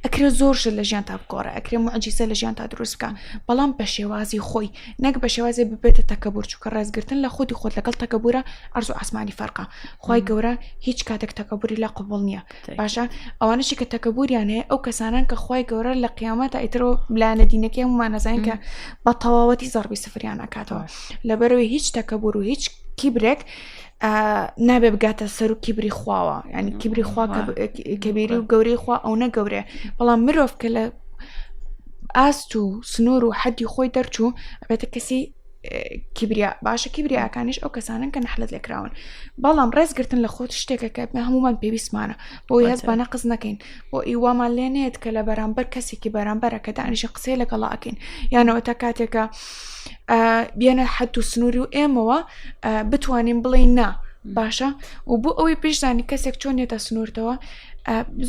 ئەکرێ زۆر شت لە ژیان تا بگۆڕێ ئەکرێ معجیزە لە ژیان تا دروست بکە بەڵام بە شێوازی خۆی نەک بە شێوازی ببێتە تەکەبور چونکە ڕێزگرتن لە خودی خۆت لەگەڵ تەکەبورە ئەرز و ئاسمانی فەرقە خوای گەورە هیچ کاتێک تەکەبوری لە قبوڵ نییە باشە ئەوانەشی کە تەکەبوریان هەیە ئەو کەسانان کە خوای گەورە لە قیامەتە ئیترەوە لایەنە دینەکەی هەمومان نەزانین کە بە تەواوەتی زەڕبی سفریان ئەکاتەوە لەبەرەوەی هیچ تەکەبور و هیچ کیبرێک نابێ بگاتە سەر و کیبری خواوە ینی کیبری خوا کەبیری و گەورەی خوا ئەو نە گەورێ بەڵام مرۆڤ کە لە ئاست و سنوور و حەدی خۆی دەرچوو ئەبێتە کەسی کیبریا باشە کیبریاکانیش ئەو کەسانن کە نەحلەت لێکراون بەڵام ڕێزگرتن لە خۆت شتێکە کە هەمومان پێویستمانە بۆ هەست بە نەقز نەکەین بۆ ئیوامان لێ نێت کە لە بەرامبەر کەسێکی بەرامبەرە کە دانیشە قسەی لەگەڵا ئەکەین یانەوە تا کاتێکە بێنە حەد و سنووری و ئێمەوە بتوانین بڵێین نا باشە و بۆ ئەوەی پیشزانی کەسێک چۆن نێتە سنوورتەوە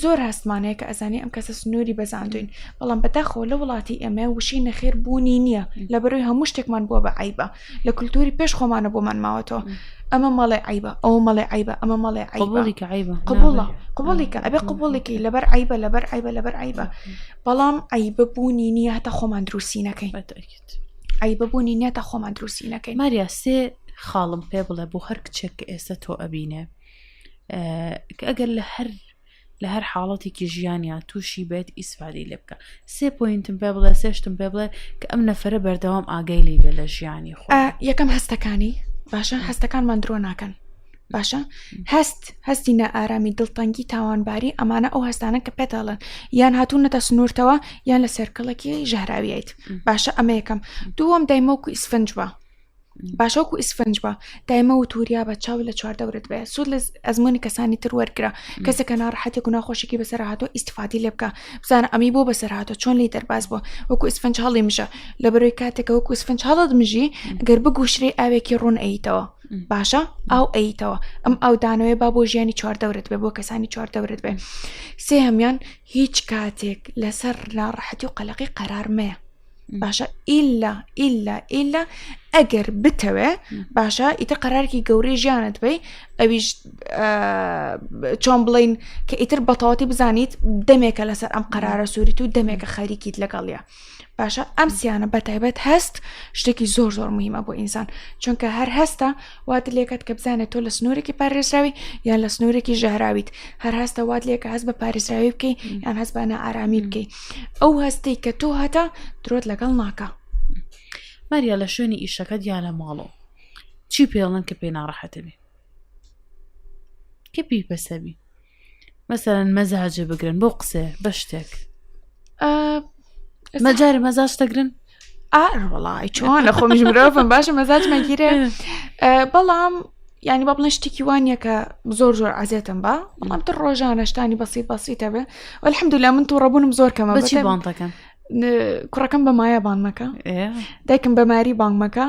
زۆر هەستمانەیە کە ئەزانی ئەم کەسە سنووری بەزاندوین بەڵام بەداخەوە لە وڵاتی ئێمە وشەی نەخێر بوونی نییە لە بەرەوەی هەموو شتێکمان بووە بە عیبە لە کولتوری پێش خۆمانە بۆمان ماوەتەوە ئەمە مەڵێ عیبە ئەو مەڵێ عیبە ئەمە مەڵێ عیبە عیبە قبوڵە قبوڵیکە ئەبێ قبوڵێکی لەبەر عیبە لەبەر عیبە لەبەر عیبە بەڵام عیبە بوونی نییە هەتا خۆمان دروستی نەکەین عیبە بوونی نییە تا خۆمان دروستی نەکەین ماریا سێ خاڵم پێ بڵێ بۆ هەر کچێک کە ئێستا تۆ ئەبینێ کە ئەگەر لە هەر لە هەر حاڵەتێکی ژیانیا تووشی بێت ئیسفادەی لێ بکە سێ point م پێ بڵێ سێشتم پێ بڵێ کە ئەم نەفرە بەردەوام ئاگای لی بێ لە ژیانی خۆ یەکەم هەستەکانی باشە هەستەکانمان درۆ ناکەن باشە هەست هەستی نائارامی دڵتەنگی تاوانباری ئەمانە ئەو هەستانە کە پێتاڵن یان هاتوونەتە سنوورتەوە یان لە circle ێکی ژەهراویت باشە ئەمە یەکەم دووەم دایمەوەکو ئیسفنج بە باشە وەکو ئیسفنج بە دایمە و توریا بە چاو لە چواردەورت بێ سوود لە ئەزمموی کەسانی تر وەرگرە کەسێکە ناڕەحەتێک و ناخۆشیی بەسەر هاتۆ ئیسفادی لێ بکە بزانە ئەمی بۆ بەسەر هاتۆ چۆن لی دەرباز بووە وەکو ئیسفنج هەڵی مژە لە بەرەوەی کاتێکە وەکو ئیسفنج هەڵت مژی گەر بگوشرێ ئاوێکی ڕوون ئەیتەوە باشە ئاو ئەیتەوە ئەم ئاودانەوەی با بۆ ژیانی چواردەورت بێ بۆ کەسانی چواردەورت بێ سێهەمیان هیچ کاتێک لەسەر ناڕەحەتی و قەلەقی قەرار مەیە باشە ئیلا ئیلا ئیلا ئەگەر بتەوێ باشە ئیتر قەرارێکی گەورەی ژیانت بی ئەویش چۆن بڵین کە ئیتر بەتەواتی بزانیت دەمێکە لەسەر ئەم قەرارە سووریت و دەمێکە خەریکیت لەگەڵە باشە ئەم سیانە بە تایبەت هەست شتێکی زۆر زۆر مهمە بۆ ئینسان چونکە هەر هەستە وات لێکات کە بزانێت تۆ لە سنوورێکی پارێزراوی یان لە سنوورێکی ژەهراویت هەر هەستە وات لێکە هەست بە پارێزراوی بکەی یان هەست بە نائارامی بکەی ئەو هەستەی کە تۆ هەتا درۆت لەگەڵ ناکا. ماریا لە شوێنی ئیشەکەت یا لە ماڵەوە چی پێڵن کە پێی ناڕەحەتە بی کە پێی پەسەبی مەسەرەن مەزاجە بگرن بۆ قسێ بە شتێک مەجارێ مەزاج دەگرن وڵی چۆنە خۆمیش مرۆڤم باشە مەزاج مەگیرێ بەڵام ینی با بڵێن شتێکی وانە کە زۆر زۆر عزیێتم بە بەڵام تر ڕۆژانە شتانی بەسی بەسیتە بێ والحمدلله من تووڕەبوونم زۆر کەمە بەچی بانتەکەن کوڕەکەم بە مایە بانگ مەکە دایکم بە ماری بانگ مەکە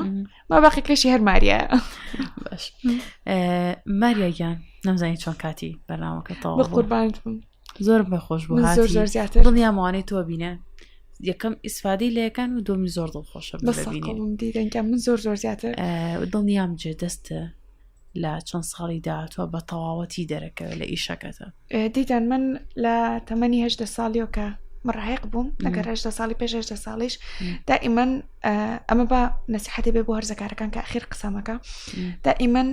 ما باقی کەشی هەر ماریە باش ماریا گیان نەمزانی چۆن کاتی بەرنامەکە تەواو قوربان زۆر بەخۆش بوو زۆر زۆر زیاتر دڵنیام وانەی تۆ بینە یەکەم ئیسفادەی لەکان و دومی زۆر دڵخۆشە دیدەنگە من زۆر زۆر زیاتر دڵنیام جێ دەستە لە چەند ساڵی داهاتوە بە تەواوەتی دەرەکەوێت لە ئیشەکەتە دیدان من لە تەمەنی هەدە ساڵیەوە کە مڕایق بووم ئەگەر هەدە ساڵی پێش هەدە ساڵیش دائیمەن ئەمە بە نەسیحەتی بێ بۆ هەرزەکارەکان کە ئەخیر قسەمەکە دائیمەن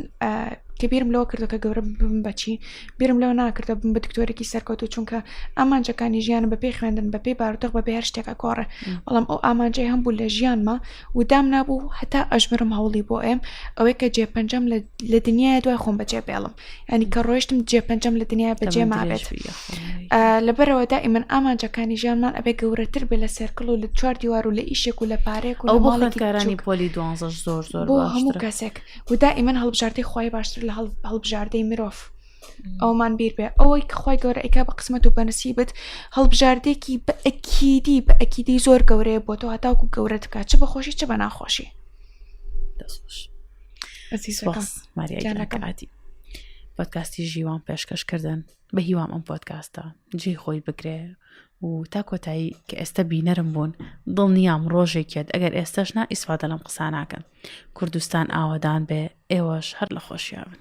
کە بیرم لەوە کردو کە گەورە بم بەچی بیرم لەوە ناکردە بم بە دکتۆرێکی سەرکەوتو چونکە ئامانجەکانی ژیانم بەپێی خوێندن بەپێی بارودۆخ بەپێی هەر شتێکە گۆڕێ بەڵام ئەو ئامانجەی هەم بوو لە ژیانمە و دام نابوو هەتا ئەژمرم هەوڵی بۆ ئێم ئەوەی کە جێپەنجەم لە دنیای دوای خۆم بەجێ بێڵم ینی کە ڕۆیشتم جێپەنجەم لە دنیا بەجێ مابێت لەبەرەوە دائیمەن ئامانجەکانی ژیانمان ئەبێ گەورەتر بێ لە circle و لە چوار دیوار و لە ئیشێک و لە پارێک و ئەو بۆ خوێندکارانی پۆلی دوانزەش زۆر زۆر بۆ هەموو کەسێک و دائیمەن هەڵبژاردەی خوای باشتر لە هەڵبژاردەی مرۆڤ ئەومان بیر بێ ئەوەی کە خوای گەورە ئەیکا بە قسمەت و بەنسیبت هەڵبژاردێکی بە ئەکیدی بە ئەکیدی زۆر گەورەیە بۆ تۆ هەتاوکو گەورەت بکات چ بە خۆشی چ بە ناخۆشی دەستخۆش. ئەزیزەکەم ماریا گیانەکەم. کاتی پۆدکاستی ژیوان پێشکەشکردن بە هیوام ئەم پۆدکاستە جێی خۆی بگرێ و تا کۆتایی کە ئێستا بینەرم بوون دڵنیام ڕۆژێکێت ئەگەر ئێستاش نا ئیسفادە لەم قساناکەن کوردستان ئاوەدان بێ ئێوەش هەر لە خۆشیابن.